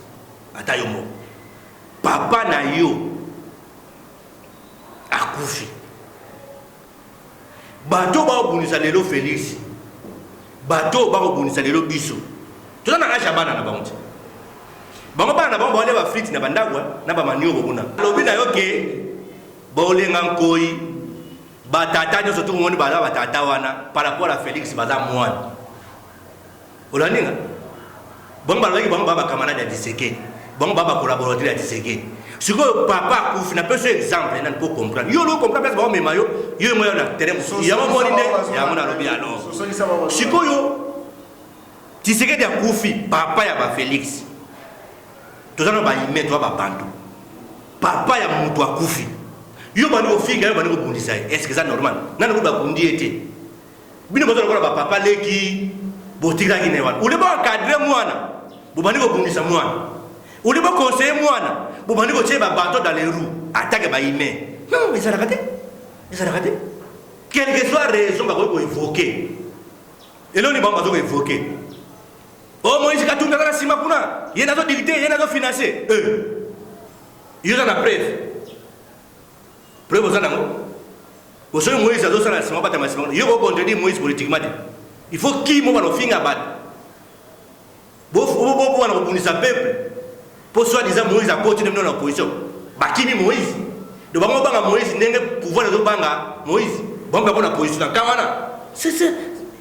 ata yo moko Papa na yo akufi. Bato bakobundisa lelo Felix, bato bakobundisa lelo biso. Toza na age ya bana na bango te. Bango bana na bango baolia ba frites na bandako na ba manioko kuna. Alobi na yo ke bolenga nkoi batata nyonso tokomoni baza batata wana par rapport à Felix baza mwana. Olandi nga? Bango balobaki bango ba ba camarade ya Tshisekedi. Bango ba ba collaborateur ya Tshisekedi. Sikoyo papa akufi na peso exemple nani po comprendre. Yo lo comprendre place ba mema yo, yo moyo na terrain mosusu. Yango moni nde yango nalobi alors. Sikoyo Tshisekedi akufi papa ya ba Felix. Toza na ba humain toza ba bantu. Papa ya mutu akufi. Yo bandi kofinga yo bandi kobundisa ye. Est-ce que ça normal? Nani ko bakundi ye te? Bino boza lokola ba papa leki botikaki na ye wana. Ole bo encadrer mwana, bobandi kobundisa mwana. Ole bo conseiller mwana, bobandi kotie ba bateau dans les roues, attaque ba humain. Non, ezalaka te. Ezalaka te. Quelle que soit raison bakoki ko évoquer. Eloni bango bazo ko évoquer. Oh Moïse Katumbi aza na nsima kuna, ye nazo dicter, ye nazo financer. Euh. Yo oza na preuve. Preuve oza nango? Bo soki Moïse azo sala sima batama sima yo ko contredire Moïse politiquement te. Il faut ki mo bana finga bato. Bo bo bo bana kobundisa peuple. Po soit disant Moïse akoti na bino na opposition. Bakimi Moïse. Donc bango banga Moïse ndenge pouvoir ezo banga Moïse. Bango bango na position na kawana. C'est c'est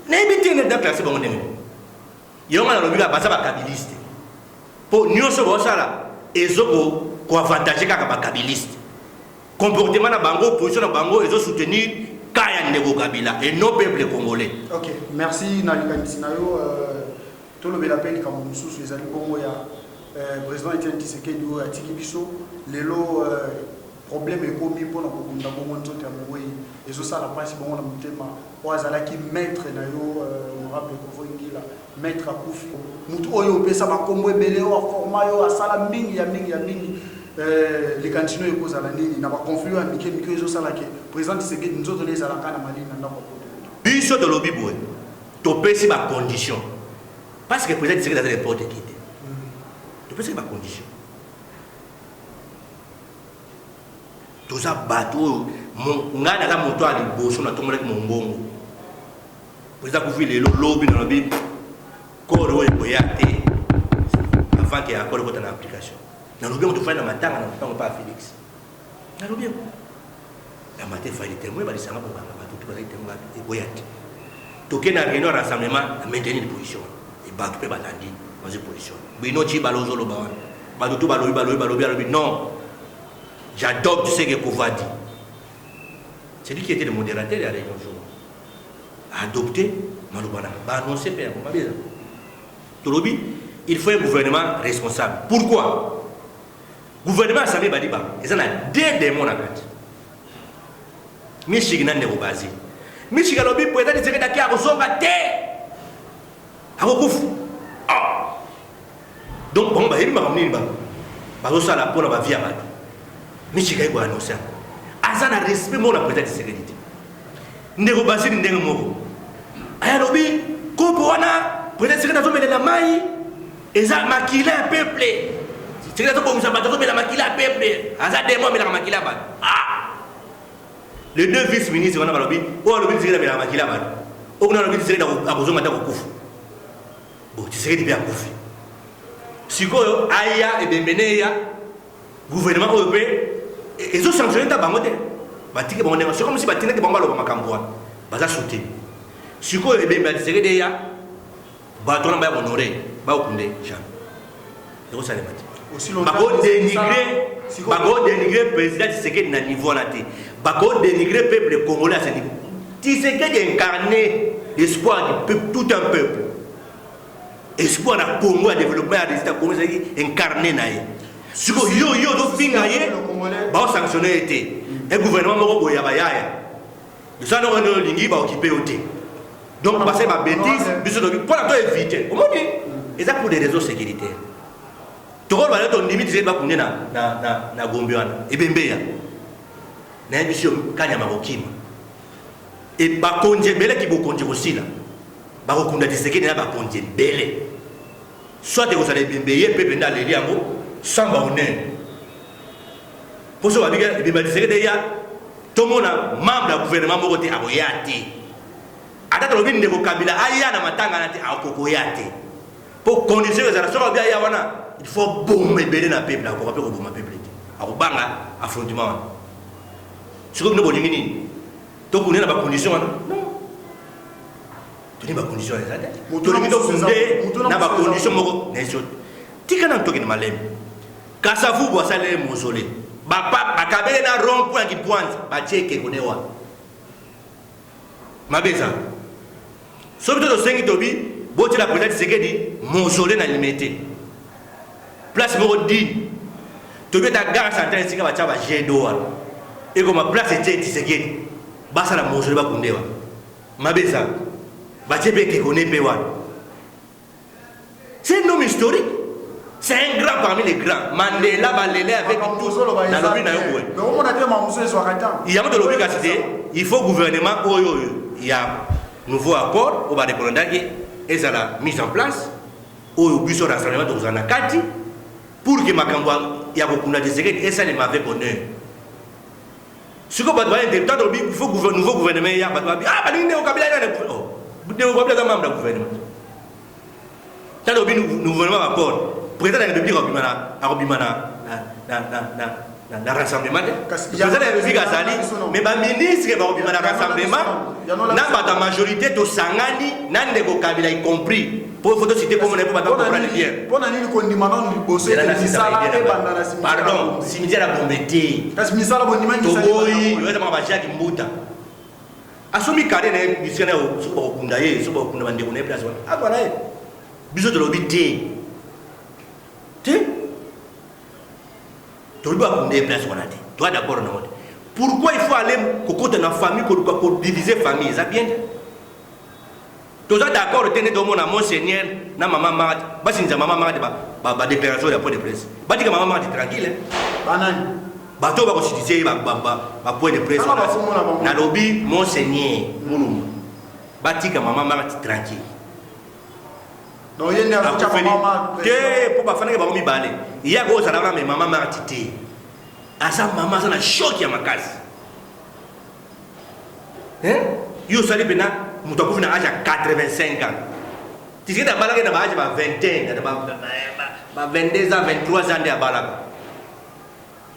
nayebi te na classe bango ndenge. Yango nalobi kaka baza ba kabiliste. Po nioso bosala ezo ko ko avantager kaka ba kabiliste. Comportement na bango, position na bango ezo soutenir cas ya ndeko Kabila et non peuple congolais. Ok, merci na likanisi na yo. Euh, tolobela mpe likambo mosusu ezali bongo ya euh, président Etienne Tshisekedi oyo atiki biso lelo euh, problème ekomi mpo na kobunda bongo nzoto ya mowei ezosala mpasi bongo na motema oyo azalaki maître na yo euh, honorable Kovo Ingila Maitre akufi mutu oyo opesa ba kombo ebele oyo aforma yo asala mingi ya mingi ya mingi eh, likanisi no ekozala nini na ba conflit oyo ya mike mike oyo ezosala ke président Tshisekedi nzoto na ezalaka na malili na ndako ya poto Biso tolobi boye, topesi ba conditions parce que président Tshisekedi aza n'importe qui te. Topesaki ba conditions. Toza bato oyo ngai naza moto ya liboso natombolaki mongongo. President akufi lelo lobi nalobi corps oyo ekoya te avant que accord ekota na application. Nalobi yango tofandi na matanga na lopango pa Felix. Nalobi yango. Na mate fali témoin balisanga kobanga bato to bazali témoin ekoya te. Toke na réunion rassemblement na maintenir position wana. E bato mpe balandi bazwi position. Bino ci balozoloba wana. Bato to balobi balobi balobi alobi non. J'adopte ce que Kova dit. C'est lui qui était le modérateur ya réunion jour. Adopte maloba na ba annonce mpe yango mabe eza tolobi il faut un gouvernement responsable pourquoi gouvernement ya Sami Badiba eza na deux démons na kati Mishiki na ndeko Basile Mishiki alobi président Tshisekedi ake akozonga te akokufa ah! Donc bango bayebi makambo nini bango bazosala mpo na bavie ya bato. Mishika ye koannonce yango aza na respect moko na président Tshisekedi te. Ndeko Basile ndenge moko aye alobi kopo wana. Président Tshisekedi azomelela mai, eza makila ya peuple. Tshisekedi azobongisa bato, azomela makila ya peuple, aza demo, amelaka makila ya bato. Ah! Les deux vice ministre wana balobi, oyo alobi Tshisekedi amelaka makila ya bato, oyo kuna alobi Tshisekedi akozonga ata kokufa. Bon, Tshisekedi mpe akufi sikoyo, aya ebembe ne eya gouvernement oyo mpe ezosanctionne ta bango te, batiki bango ndenge soki mosi batindaki bango baloba makambo wana, baza soutenu. Sikoyo ebembe ya Tshisekedi eya, bato wana baya kohonore, bakokunde, jamais ekosalema te. Bakodénigre président Tshisekedi na niveau wana te, bakodénigre peuple congolais à ce niveau. Tshisekedi incarné l'espoir du peuple, tout un peuple. Espoir na Congo ya développement, ya résultat Congo ezalaki incarné na ye. Sikoyo yo yo ozofinga ye, baosanctionne ye te. E gouvernement moko boye ya bayaya, misala noko nde olingi baokipe yo te. Donc basali babêtise, biso tobi mpona to éviter. Omoni, eza pour des raisons sécuritaires. Tokoloba lelo tondimi Tshisekedi bakunde na Gombe wana, ebembe ya nayebi biso kanyama kokima e bakonzi ebeleki, bokonzi kosila, bakokunda Tshisekedi na bakonzi ebele, soit ekozala ebembe ye mpe mpenza aleli yango sans bahonneur. Mpo so babika ebembe ya Tshisekedi eya, tomona membre ya gouvernement moko te akoya te. Ata tolobi ndeko Kabila aya na matanga na te, akokoya te. Mpo condition ezala, soki alobi aya wana, il faut boma ebele na peuple. Akoka mpe koboma peuple te, akobanga affrontement wana. Sikoyo bino bolingi nini? Tokunde na bacondition wana? Non, tolingi bacondition wana eza te. Tolingi tokunde na bacondition moko na eso. Tika na tokende malemi. Kasavubu asaleli mausolée, bakabele na rond point Kipwanza, batie ekeko ne wana. Mabe eza soki to tosengi, tobi botiela président Tshisekedi mausolée na Limete, place moko digne. Tobi ata gare centrale, esika batia ba jet d'eau wana, ekoma place etie Tshisekedi, basala mausolée, bakunde wana. Mabe eza batie mpe ekeko ne mpe wana. C'est un homme historique, c'est un grand parmi les grands. Mandela balele avec tout. Nalobi na yo boye, yango tolobi kasi te. Il faut gouvernement oyo oyo ya nouveau accord oyo barépondaki ezala mise en place, oyo biso rassemblement tokozala na kati, pour que makambo ya kokunda Tshisekedi esalema avec honneur. Sikoyo bato baye, tant tolobi il faut nouveau gouvernement eya, bato babi: "Ah, balingi ndeko Kabila ena." Ndeko Kabila aza membre ya gouvernement. Tant tolobi gouvernement baccord, président de la République akobima na rassemblement te. Président de la République azali, mais baministre bakobima na rassemblement na bato ya majorité. Tosangani na ndeko Kabila y compris, po faut tosite komona po bato comprendre bien. Mpona nini kondima nanu liboso ete misala ebanda na cimetière? Pardon, cimetière ya Gombe te. Kasi misala bondima. Toboyi ezamaka bajacques Mbuta asomi carré na ye bisika na ye. Soki bakokunda ye, soki bakokunda bandeko na ye, place wana akwa na ye. Biso tolobi te te, tolobi bakunda ye place wana te. Toa d'accord nango te. Pourquoi il faut aller kokota na famille, koluka kodiviser famille? Eza bien te. Toza d'accord te. Nde tomona monseigneur na mama Marthe basinza mama Marthe, badéclaration ya point de presse. Batika mama Marthe tranquille. Banani? Bato oyo bakositise ye bapoint de presse. Tala bakomona bango. Nalobi monseigneur Mulumba, batika mama Marthe tranquille. Donc ye nde azotya mama Marthe? Te, mpo bafandaki bango mibale. Ye akozala wana, mais mama Marthe te. Aza mama, aza na choc ya makasi. Hein? Yo osali mpena moto akufi na age ya 85 ans. Tshisekedi abalaki na baage ba 21, ba 22 ans, 23 ans nde abalaka.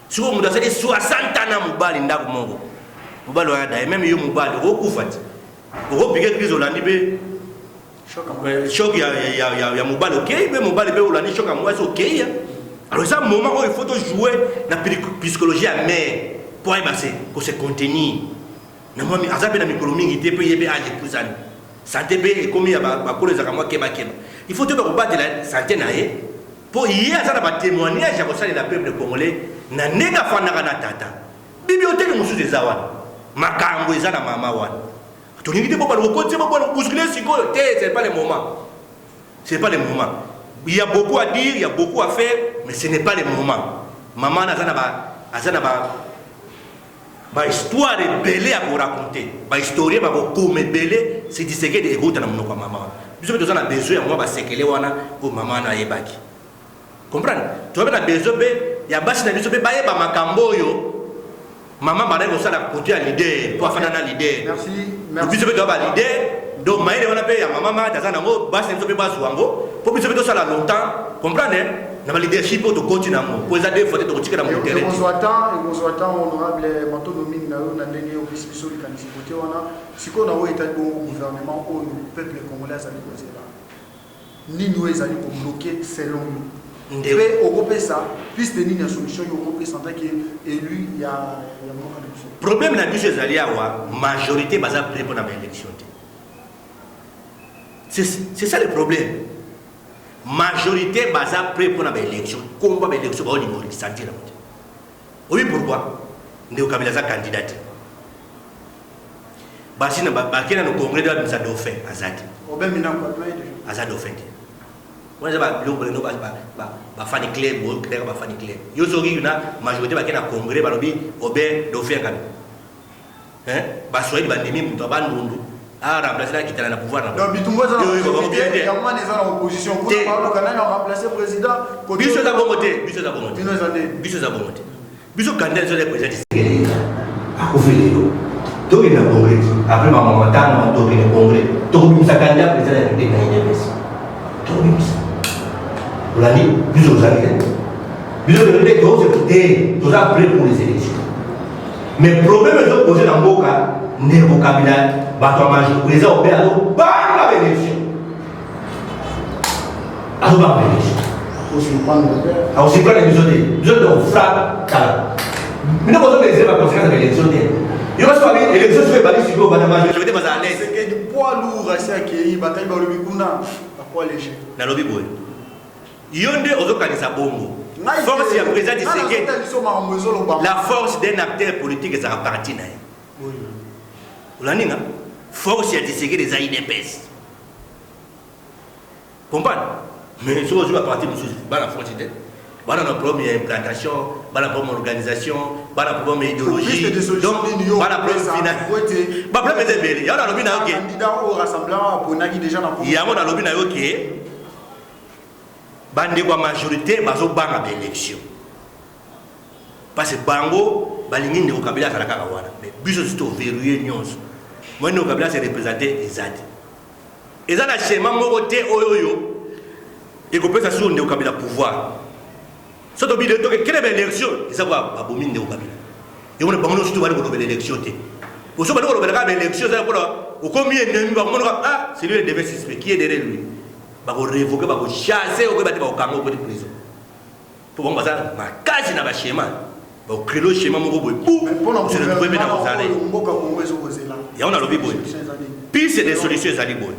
Sikoyo moto asali 60 ans na mobali ndako moko, mobali wana daye. Même yo mobali okokufa ti okopike crise, olandi mpe choc ya mobali, okei mpe mobali mpe olandi choc ya mwasi, okei. Alors eza moment oyo il faut tojouer na psychologie ya mare mpo ayeba se kose contenir na mwa. Aza mpe na mikolo mingi te, mpe ye mpe age epusani, santé mpe ekomi ya bakolo, ezalaka mwa kebakeba. Il faut toyeba kobatela santé na ye, mpo ye aza na batémoignage ya kosalela peuple congolais na ndenge afandaka na tata. Bibliothèque mosusu eza wana, makambo eza na mama wana. Tolingi te bobala kokotisa, bobala kobouscule sikoyo te. C'est pas le moment, c'est pas le moment. Il y a beaucoup à dire, il y a beaucoup à faire, mais ce n'est pas le moment. Mama aza na ba aza na ba Ba histoire ebele ya ko raconter, ba historien bakokoma ebele si Tshisekedi ekouta na monoko ya mama wana. Biso mpe toza na besoin ya mwa basekele wana oyo mama wana ayebaki. Comprendre? Toza mpe na besoin mpe ya basi na biso mpe bayeba makambo oyo mama bandaki kosala kote ya leader mpo afanda na leader. Merci, merci. Biso mpe toza ba leader, donc mayele wana mpe ya mama Marthe aza nango, basi na biso mpe bazwa yango mpo biso mpe tosala longtemps, comprendre? Na ba leadership oyo tokoti na yango mpo eza deux fois te tokotikala moto terrain te. Ekozwa temps, ekozwa temps honorable, matondo mingi na yo na ndenge opesi biso likanisi kote wana. Sikoyo na oyo etali bongo gouvernement oyo peuple congolais azali kozela, nini oyo ezali ko bloquer selon yo? Mpe okopesa piste nini ya solution yo okopesa en tant que élu ya ya mboka na biso? Problème na biso ezali awa, majorité baza prêt mpo na ba élection te. C'est ça le problème. Majorité baza prêt pona ba election, kombo ba election ba olingo sentir yango te. Oyebi pourquoi? Ndeko Kabila aza candidat te. Basi na bake na congrès de babimisa dauphin aza te. Aza dauphin te. Wana eza ba biloko balino ba ba ba fan club, bo créer ba fan club. Yo soki na majorité bake na congrès balobi Aubin dauphin Kabila. Hein? Ba Swahili bandimi moto ya Bandundu a remplacer na kitana na pouvoir na Donc bitumba eza na majorité, yango wana eza na opposition. Kuna baluka nani a remplacer président. Biso eza bongo te, biso eza bongo te. Bino eza nde. Biso eza bongo te. Biso candidat biso président Tshisekedi akufi lelo. Tokende na congrès après ba mama tano tokende congrès tokobimisa candidat président ya République na UDPS. Tokobimisa. Olandi biso tozali te. Biso tokende te toza prêt pour les élections. Mais problème ezo poser na mboka ndeko Kabila bato ya major président obe azobanga ba élection azobanga ba élection akosurprendre biso te biso tokofrappe kala bino bozomesere ba conséquence ya élection te yo basi babi élection soki ebandi sikoyo bana majorité bazala à l'aise poids lourd asi akei batali balobi kuna ba poids léger nalobi boye Yo nde ozo kanisa bongo. Force ya président Tshisekedi. La force d'un acteur politique ezaka parti na ye. Olandi nga? Force ya Tshisekedi eza UDPS. Comprendre? Mais soki ozwi ba parti mosusu bana force te. Bana na problème ya implantation, bana problème organisation, bana problème ya idéologie. Donc bana problème financier. Ba problème eza ebele. Yango nalobi na yo ke. Yango nalobi na yo ke Bandeko ya majorite bazobanga ba election parce bango balingi ndeko Kabila azala kaka wana, mais biso tosi to verrouiller nyonso. Moi ndeko Kabila se representer eza te, eza na schéma moko te oyo oyo ekopesa sur ndeko Kabila pouvoir. So tobi de toke kele ba election eza kwa babomi ndeko Kabila. Yango na bango nyonso to bali kolobela election te. Oso bali kolobela kaka ba election eza lokola okomi ennemi bakomonaka ah c'est lui le devait suspect qui est derrière lui. Bako revoquer bako chasser okoyeba te bakokanga okoti prison. Po bango baza makasi na ba schéma. Bako créer lo schéma moko boye bu Mpona se retrouver mpe na kozala ye. mboka Congo ezokozela. Yango nalobi boye. Piste de solution ezali boye.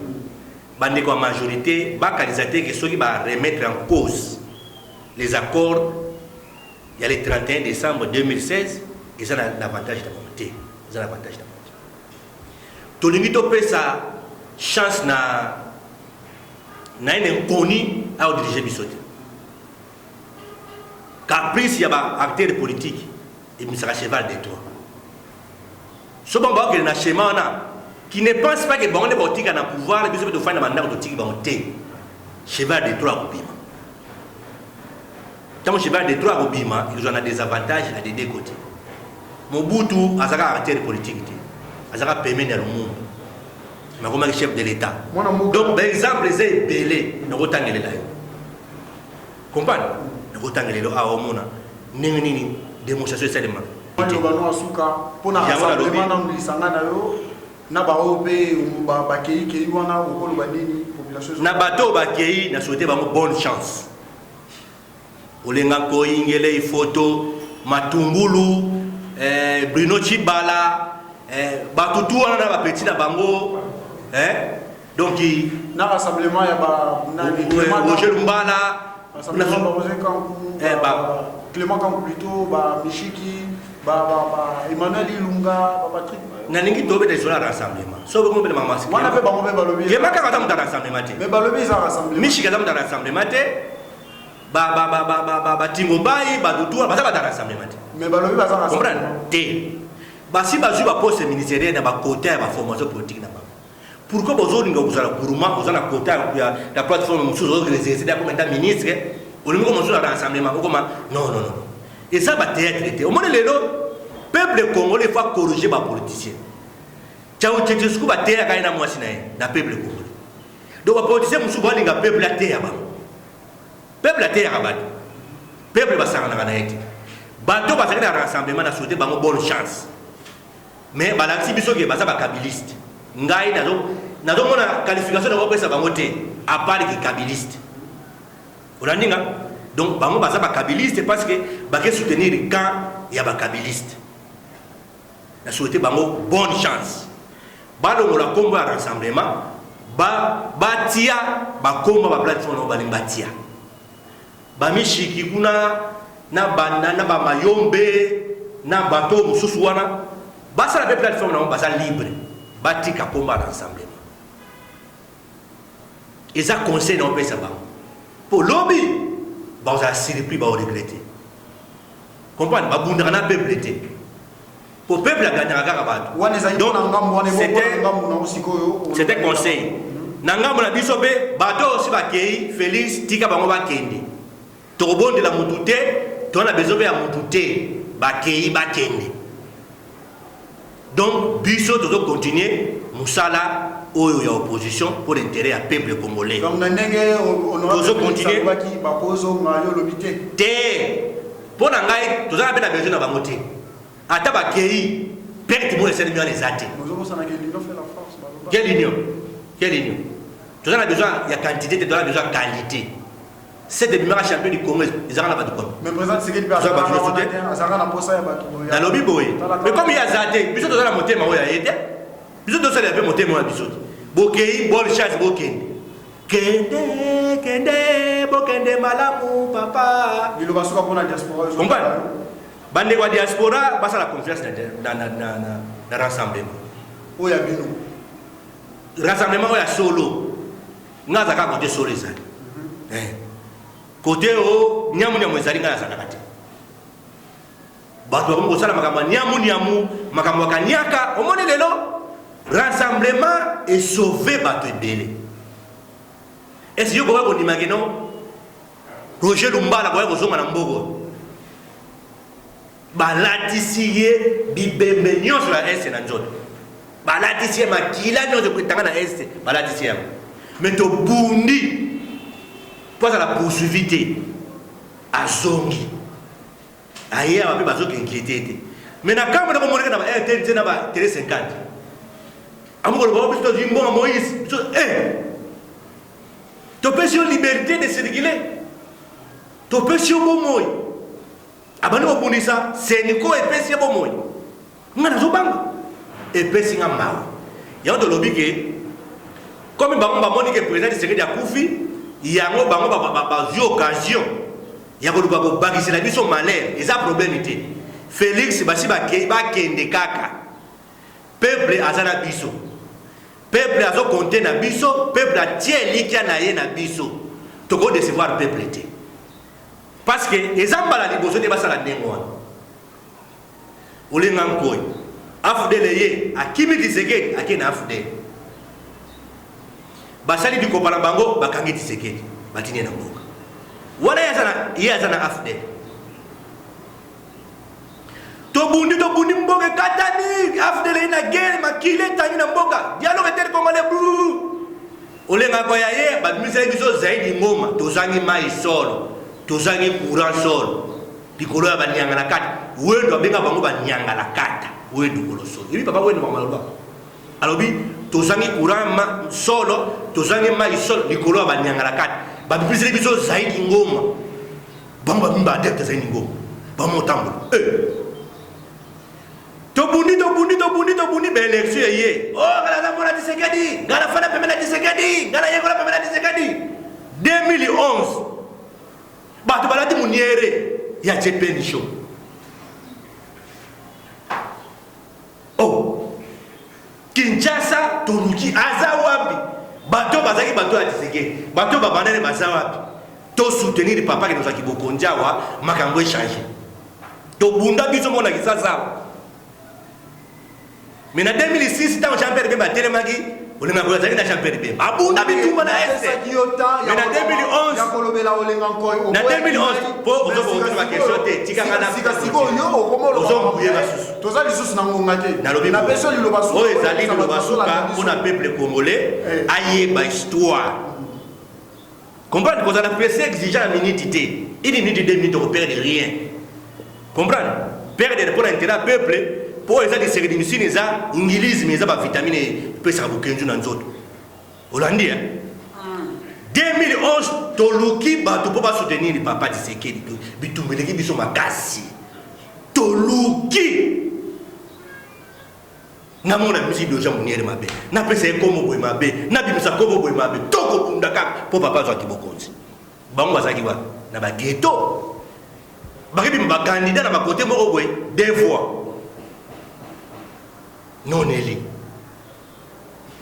Bandeko ya majorité bakanisa te ke soki ba remettre en cause les accords ya le 31 décembre 2016 eza na avantage na bango te, eza na avantage na bango te. Tolingi topesa chance na na un inconnu ao diriger biso te. Caprice ya ba acteurs politiques ebimisaka cheval de Troie. So bango bakokende na schéma wana qui ne pense pas que bango nde bakotika na pouvoir biso mpe tofandi na bandako totiki bango te. Cheval de Troie akobima. Ntango cheval de Troie akobima, ekozala na désavantage na des deux côtés. Mobutu azalaka acteur politique te, azalaka pembeni ya Lumumba, mais akomaki chef de l'État. Donc ba exemple eza ebele nakotangelela yo. Comprendre? Nakotangelela yo awa omona ndenge nini démonstration esalemaka. Maloba no asuka mpona rassemblement nanu lisanga na yo na baoyo mpe bakeikei wana okoloba nini population na bato oyo bakei na souhaite bango bonne chance. Olenga Nkoyi, Ngelei Photo, Matungulu, eh, Bruno Tshibala, eh, bato tu wana na ba petit na bango eh, donc na rassemblement ya ba nani Roger Lumbala, rassemblement ba Roger Kanku, eh, ba Clément Kanku plutôt, ba Mishiki, ba ba ba Emmanuel Ilunga, ba Patrick. Nalingi tobeta lisolo ya rassemblement soki okomobela mama wana mpe bango mpe balobi Clément Kanku aza moto ya rassemblement te mais balobi eza rassemblement. Mishiki aza moto ya rassemblement te, ba ba ba ba ba ba tingo bayi ba dutua baza ba rassemblement te mais balobi baza rassemblement te. Basi bazwi ba poste ministériel na ba quota ya ba formation politique na bango. Pourquoi bozolinga kozala gourmand, oza na quota ya la plateforme mosusu, ozoexercer comme état ministre, olingi koma mosusu na rassemblement, okoma non non non. Eza ba théâtre te. Omoni lelo peuple congolais faut corriger ba politiciens. Ceausescu bateyaka ye na mwasi na ye na peuple congolais. Donc ba politiciens mosusu balinga peuple ateya bango. Peuple ateyaka bato. Peuple basanganaka na ye te. Bato bazali na rassemblement na souhaiter bango bonne chance. Mais balakisi biso ke baza ba kabiliste. Ngai nazo nazomona qualification na kopesa bango te à part ke kabiliste. Olandi nga? Donc bango baza ba kabiliste parce que bake soutenir camp ya ba kabiliste. Na souhaiter bango bonne chance. Balongola kombo ya rassemblement ba batia ba kombo ba plateforme balingi batia. Ba mishiki kuna na banda na ba mayombe na bato mosusu wana basala pe plateforme na bango, baza libre, batika kombo ya rassemblement. Eza conseil na opesa bango po lobi bazala surpris, bao regretter. Comprendre, babundaka na peuple te, po peuple aganyaka kaka bato. Wana ezali na ngambo wana, ngambo na sikoyo. C'était conseil na ngambo na biso. Mpe bato oyo osi bakei, Félix, tika bango bakende. Tokobondela mutu te, toza na besoin mpe ya mutu te. Bakei, bakende. Donc biso tozocontinue mosala oyo ya opposition pour l'intérêt ya peuple congolais. Donc na ndenge tozocontinue bakozonga, yo olobi te? Te, mpo na ngai tozala mpe na besoin na bango te. Ata bakei, perte moko esalemi wana eza te. Quelle union? Quelle union? Toza na besoin ya quantité te, toza na besoin ya qualité. Cette ebimaka champion du Congo, ezalaka na bato combien? Mais président Tshisekedi mpe azalaka na posa ya bato. Nalobi boye, mais comme ye aza te, biso toza na motema oyo ya ye te. Biso tosalela mpe motema oyo ya biso te. Bokei, bonne chance, bokende. Kende, kende, bokende malamu, papa. Liloba suka mpona diaspora. Comprendre, bandeko ya diaspora basala confiance na rassemblement. Oyo ya bino. Rassemblement oyo ya solo. Nga azalaka kote solo ezali, kote o nyamunyamu ezali, ngai nazalaka te. Bato bakomi kosala makambo ya nyamunyamu, makambo ya kaniaka. Omoni lelo rassemblement esauve bato ebele. Ese yo koka kondima keno Roger Lumbala koya kozonga na mboko, balatisi ye bibembe nyonso ya Est na nzoto, balatisi ye makila nyonso etanga na Est, balatisi yango, mais tobundi mpo azala poursuivi te. Azongi, aye awa mpe bazoki inquiété te. Mais na kambo nakomonaka na ba RTNC na ba Télé 50, amokoloba biso tozwi mbongo Moïse, biso topesi yo liberté de circuler, topesi yo bomoi. Abandi kobundisa seniko, epesi ye bomoi. Nga nazobanga, epesi nga mawa. Yango tolobi ke comme bango bamoni ke président Tshisekedi akufi, yango bango bazwi occasion ya koluka kobakisela biso malheur. Eza problème te. Félix, basi bakei, bakende kaka. Peuple aza na biso, peuple azokonte na biso, peuple atie elikya na ye na biso. Tokodecevoir peuple te, parce que eza mbala liboso te basala ndenge wana. Olenga Nkoi, AFDL ye akimi Tshisekedi, ake na AFDL, basali likopa na bango, bakangi Tshisekedi, batini ye na mboka wana. Ye aza na AFDL. Tobundi, tobundi, mboka ekatani, AFDL ye na guerre, makili etangi na mboka, dialogue intercongolais blu. Olengaka ya ye, babimisaki biso zaidi ngoma, tozangi mai solo, tozangi courant solo, likolo ya banyanga na kati. Wendo abenga bango banyanga na kata. Wendo kolosolo ebi papa Wendo makambo alobi, tozangi courant ma solo, tozangi mai solo, likolo ya banyanga na kati. Babimiseli biso zaidi ngoma, bango babimi baadepte zaidi ngoma, bango motambola. Tobundi, tobundi, tobundi, tobundi, baélection eye. O nga naza mwana Tshisekedi, nga nafanda pembe na Tshisekedi, nga nayekola pembe na Tshisekedi. 2011 bato balati muniere ya Jepeni Show. Oh, Kinshasa toluki aza wapi? Bato bazalaki bato ya Tshisekedi, bato babandane baza wapi? Tosoutenir papa ke tozalaki bokonzi awa, makambo echange. Tobunda biso moko na Kisasa awa. Mais na 2006, ntango Jean Pierre Bemba atelemaki, Olenga Nkoy azalaki na Jean Pierre Bemba, abunda bitumba na Est. Mais na 2011, ya kolobela Olenga Nkoy, na 2011, po ozokokotina baquestion te, tikanga na sika sikoyo yo okomoloba ozombuye basusu. Toza lisusu na ngonga te. Nalobi napesi yo liloba suka. Oyo ezali liloba suka mpona peuple congolais Eh. ayeba histoire, comprendre kozala pressé, exigeant na minute te. Une minute, 2 minutes, okoperdre rien, comprendre perdre mpona intérêt ya peuple, mpo eza diseredimicine, eza nihilisme, eza bavitamine epesaka bokenzu na nzoto. Olandi ya 2011, toluki bato mpo basoutenir papa Tshisekedi. Bitumba eleki biso makasi, toluki nga moko nabimisi deja moniere mabe, napesa ye kombo boye mabe, nabimisa kombo boye mabe, tokobunda kaka mpo papa azwaki bokonzi. Bango bazalaki wapi? Na baghetto, bakebima bacandidat na bakote moko boye, deux fois non élu.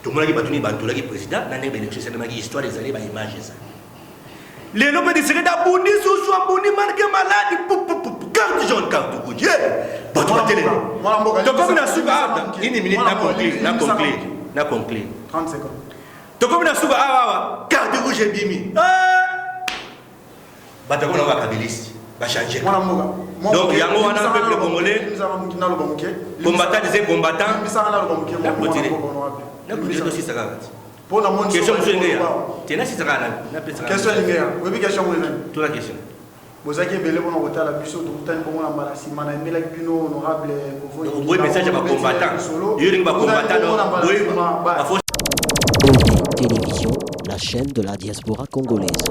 Tomonaki bato nini bantolaki président na ndenge baélection esalemaki. Histoire ezali, baimage ezali. Lelo mpe Tshisekedi abundi susu, abundi marke maladi, carte jaune, carte rouge, bato batelemi. Mwana mboka, Tokomi na suka limbisa awa. moke. Une minute. Mwana Na mboka, conclure, na limbisa conclure, moke. na conclure. 30 secondes. Tokomi na suka awa awa, carte rouge ebimi, bato akomi nango bakabiliste, bachange. Mwana mboka. Donc, yango wana, peuple congolais, naloba moke. Combattant disait combattant. Limbisanga, naloba moke. Na clôturer. Mwana Na clôturer, tosisa kaka ti. mpo na moni. Question mosusu ndenge ya te, nasisa kaka, napesaka. Question elingi ya, oyebi question ngo ezani? Tuna question. Bozalaki ebele mpona kotala biso. Tokutani bongo na mbala nsima. Nayemelaki bino honorable. Boye message ya bacombattant, yo olingi bacombattant boye bafo. OD Télévision, la chaîne de la diaspora congolaise.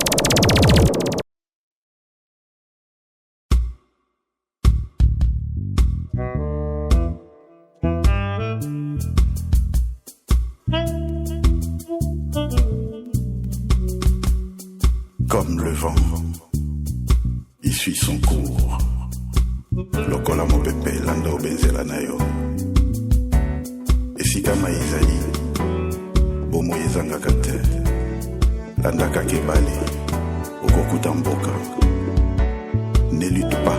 Comme le vent, il suit son cours. Lokola mopepe, landa obenzela na yo. Esika mai ezali, bomoi ezangaka te. Landaka ebale, okokuta mboka. Ne lutte pas,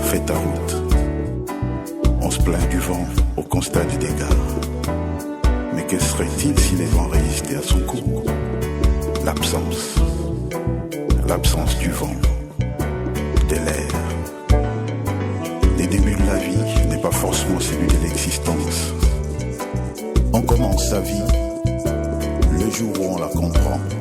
fais ta route. On se plaint du vent au constat du dégât. Mais que serait-il si les vents résistaient à son cours? L'absence, l'absence du vent, de l'air. Les débuts de la vie n'est pas forcément celui de l'existence. On commence sa vie le jour où on la comprend.